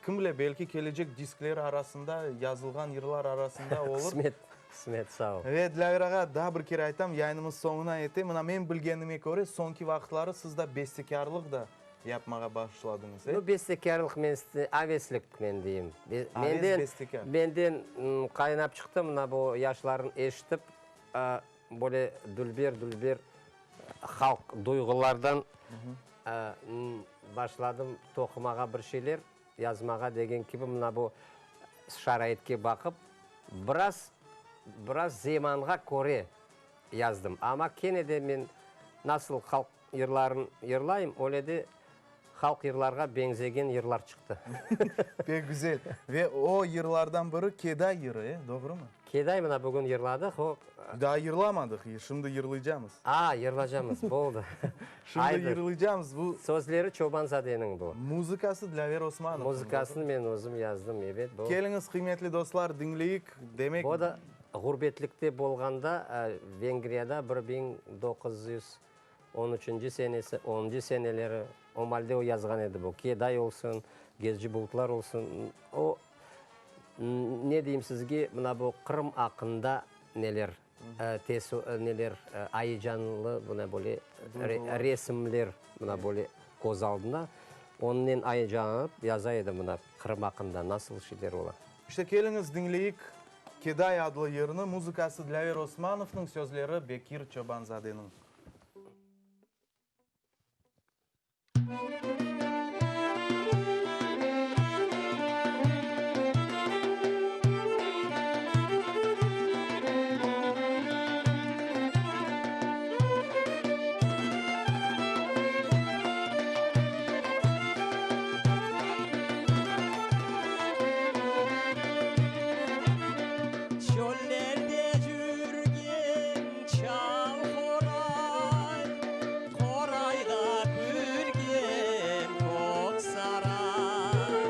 Kim bile, belki kelecek diskleri arasında, yazılğan yırlar arasında olur. Qısmet, qısmet, sağ ol. Ve Dilâver ağa, daa bir kere aytam, yayınımız soñuna yete. Mına men bilgenime köre, soñki vaqıtları siz da bestekârlıq da. Yapmağa başladıñız, e? Nu, bestekârlıq men aveslik men deyim. Aves bestekâr. Menden qaynap çıqtı mına bu yaşların eşitip, böyle dülber-dülber halq duyğulardan başladım toqumağa bir şeyler, yazmağa degen kibi mına bu şaraitke baqıp, biraz, biraz zemanğa köre yazdım. Amma kene de men nasıl halq Yırların yırlayım, öyle de halq yırlarğa beñzegen yırlar çıqtı. Pek güzel. Ve o yırlardan biri Keday yırı, e, doğrumı? Keday mına bugün yırladıq, o. Daa yırlamadıq, şimdi yırlaycamız. A, yırlacamız, boldı. Şimdi yırlaycamız, bu. Sözleri Çobanzadeniñ bu. Muzıkası Dlâver Osmanovnıñ. Muzıkasını men özüm yazdım, ebet, bu. Keliñiz, qıymetli dostlar, diñleyik, demek. O da ğurbetlikte bolğanda, Vengriyada 1913 üçünci senesi, onuncı seneleri, o malde o yazğan edi bu, Keday olsun, Gezci bulutlar olsun, o, ne deyim sizge, mına bu Qırım aqqında neler, neler ayecanlı, mına böyle resimler, mına böyle köz aldında, onınen ayecanlanıp yaza edi mına Qırım aqqında nasıl şeyler ola. İşte keliñiz diñleyik Keday adlı yırnı, muzıkası Dlâver Osmanovnıñ, sözleri Bekir Çobanzadeniñ. Çöllerde cürgen çal qoray, Qorayğa külgen kök saray.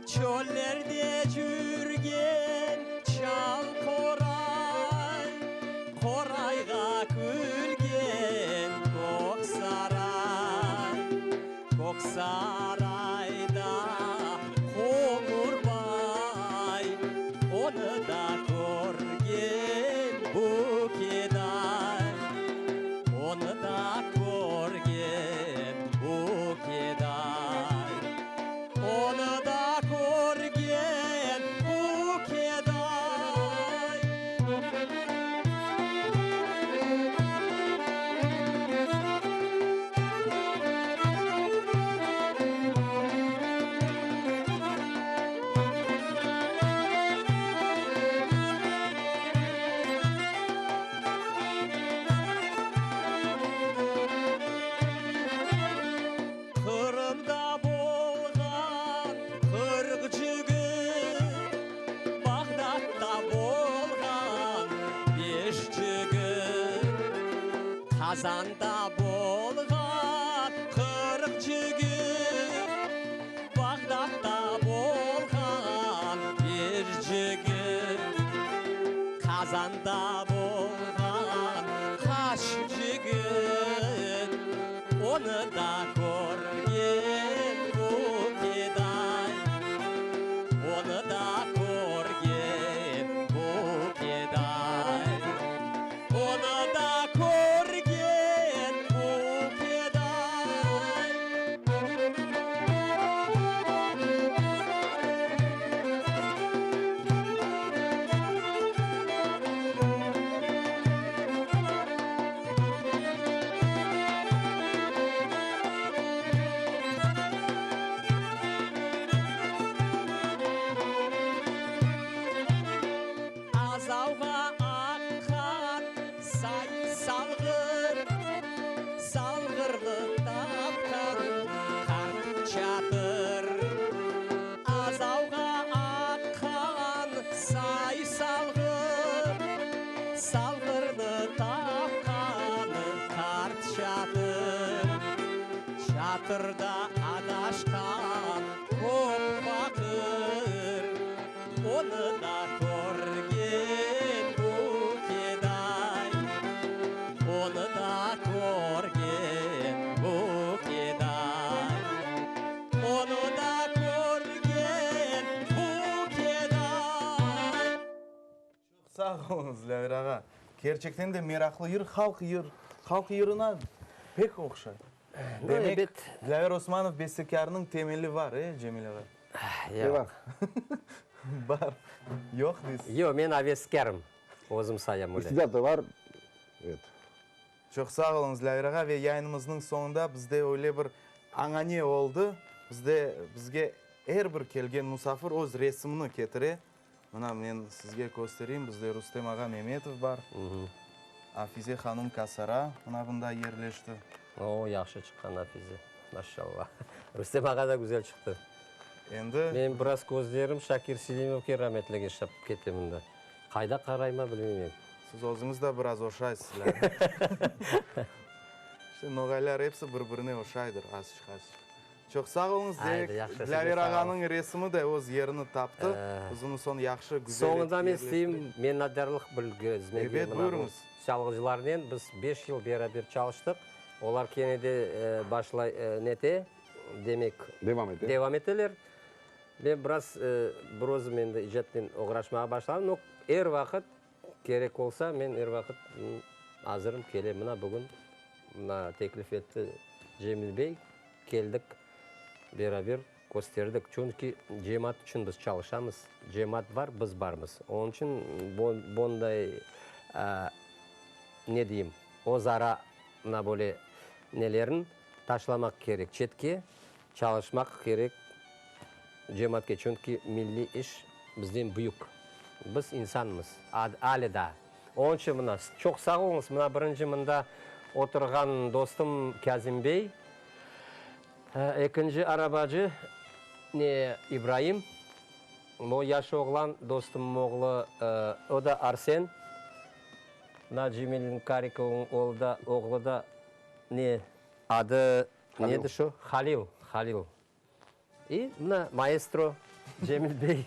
Çöllerde cürgen çal qoray, Qorayğa külgen kök saray. Kök sarayda Qoñur bay, Onı da körgen bu keday, Onı da körgen bu keday, Onı da körgen bu keday. Qırımda bolğan 40 cigit, Bağdatta bolğan beş cigit. Qazanda bolğan 40 cigit, Bağdatta bolğan beş cigit. Qazanda bolğan qaç cigit, Onı da körgen bu keday, Onı da körgen bu keday. Onı da körgen bu keday. Azavğa aqqan say salğır, Salğırnı tapqan qart çatır. Azavğa aqqan say salğır, Salğırnı tapqan qart çatır. Çatırda adaşqan köp faqır, Onı da körgen bu keday, Onı da körgen bu keday, Onı da körgen bu keday. Çoq sağ oluñız, Lâver ağa. Kerçekten de meraqlı yır, halq yır, halq yırına pek oqşay. Demek, Dlâver Osmanov bestekârnıñ temeli var, e, Cemil ağa? Yoq. Bar. Yoq deysiz? Yoq, men aveskârım. Özüm sayam öyle. İstidat da var, evet. Çoq sağ oluñız, Dlâver ağa. Ve yayınımıznıñ soñunda bizde öyle bir añane oldı, bizde, bizge er bir kelgen musafir öz resimini ketire. Mına, men sizge köstereyim, bizde Rustem ağa Memetov bar, Afize hanım Kasara mına bunda yerleşti. O, yahşı çıqqan Afize, maşallah. Rustem ağa da güzel çıqtı. Endi. Menim biraz közlerim Şakir Selimovke rametlige şap kete mında. Qayda qarayma bilmeymen. Siz özüñiz de biraz oşaysız lâkin. İşte, noğaylar episi bir-birine oşaydır azçıq-azçıq. Çoq sağ oluñız, Haydi, deyik. yahşı, sizge Dlâver sağ olun. ağanıñ resimi de öz yerini taptı. Biz onı soñ yahşı, güzel etip Soñunda men yerleştireyik. isteyim minnetdarlıq bilgizmege Ebet, mına bu buyurıñız. çalğıcılarnen biz beş yıl beraber çalıştıq. Olar kene de başlay nete, demek, Devam ete. devam eteler. Men biraz bir özüm endi icatnen oğraşmağa başladım, no er vaqıt Kerek olsa, men er vaqıt azırım, kelem. Mına bugün mına teklif etti Cemil bey, keldik, beraber kösterdik. Çünki cemaat içün biz çalışamız. Cemaat bar, biz barmız. Onıñ içün bonday, ne deyim, özara mına böyle nelerin taşlamaq kerek çetke, çalışmaq kerek cemaatke. Çünki milliy iş Bizden büyük. Biz insanmız. Ale daa. Onıñ içün mına, çoq sağ oluñız. Mına birinci mında oturğan dostum Kâzim bey, ekinci arabacı ne İbraim, o yaş oğlan, dostumnıñ oğlu, o da Arsen, mına Cemilniñ Karikovnıñ oğlu da, oğlu da ne, adı nedi şu? Halil, Halil. İ, mına, maestro Cemil bey.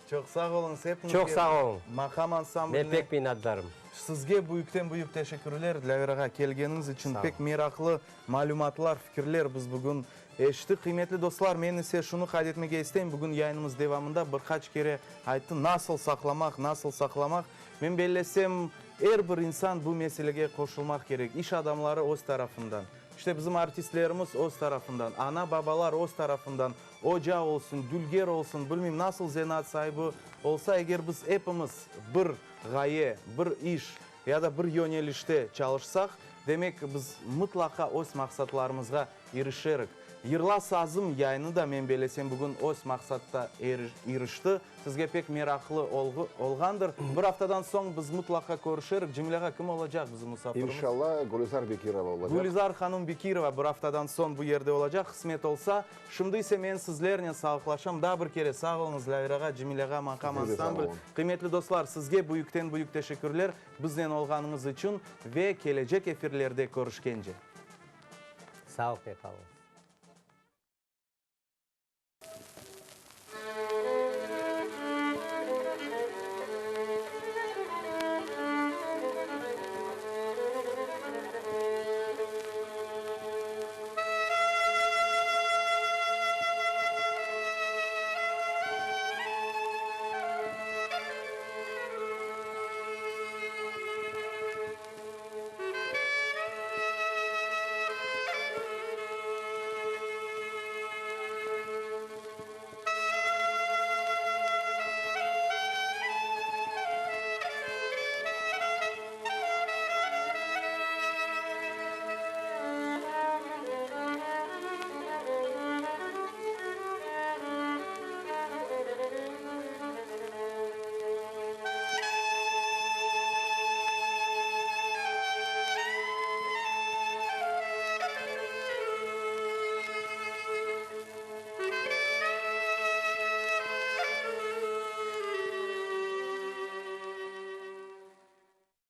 Çoq sağ oluñız hepinizge. Çoq sağ oluñ. Maqam ansambline. Men pek minnetdarım. Sizge büyükten-büyük teşekkürler, Dlâver ağa, kelgeniñiz içün. Pek meraqlı malümatlar, fikirler biz bugün eşittik. Qıymetli dostlar, men ise şunı qayd etmege isteyim, bugün yayınımız devamında bir qaç kere ayttı, nasıl saqlamaq, nasıl saqlamaq. Men bellesem, er bir insan bu meselege qoşulmaq kerek, iş adamları öz tarafından. İşte bizim artistlerimiz öz tarafından, ana-babalar öz tarafından, oca olsun, dülger olsun, bilmeyim nasıl zenaat saibi olsa, eger biz epimiz bir ğaye, bir iş ya da bir yönelişte çalışsaq, demek biz mıtlaqa öz maqsatlarımızğa irişerik. Yırla sazım yayını da men belesem bugün öz maqsatta irişti. Sizge pek meraqlı olğandır. Bir aftadan soñ biz mıtlaqa körüşerik. Cemil ağa, kim olacaq bizim musafirimiz? İnşallah, Gülizar Bekirova olacaq. Gülizar hanım Bekirova bir aftadan soñ bu yerde olacaq, qısmet olsa. Şimdi ise men sizlernen sağlıqlaşam. Daa bir kere sağ oluñız, Lâver ağa, Cemil ağa, Maqam ansambl. Qıymetli dostlar, sizge büyükten-büyük teşekkürler biznen olğanıñız içün ve kelecek efirlerde körüşkence. Sağlıqnen qalıñız.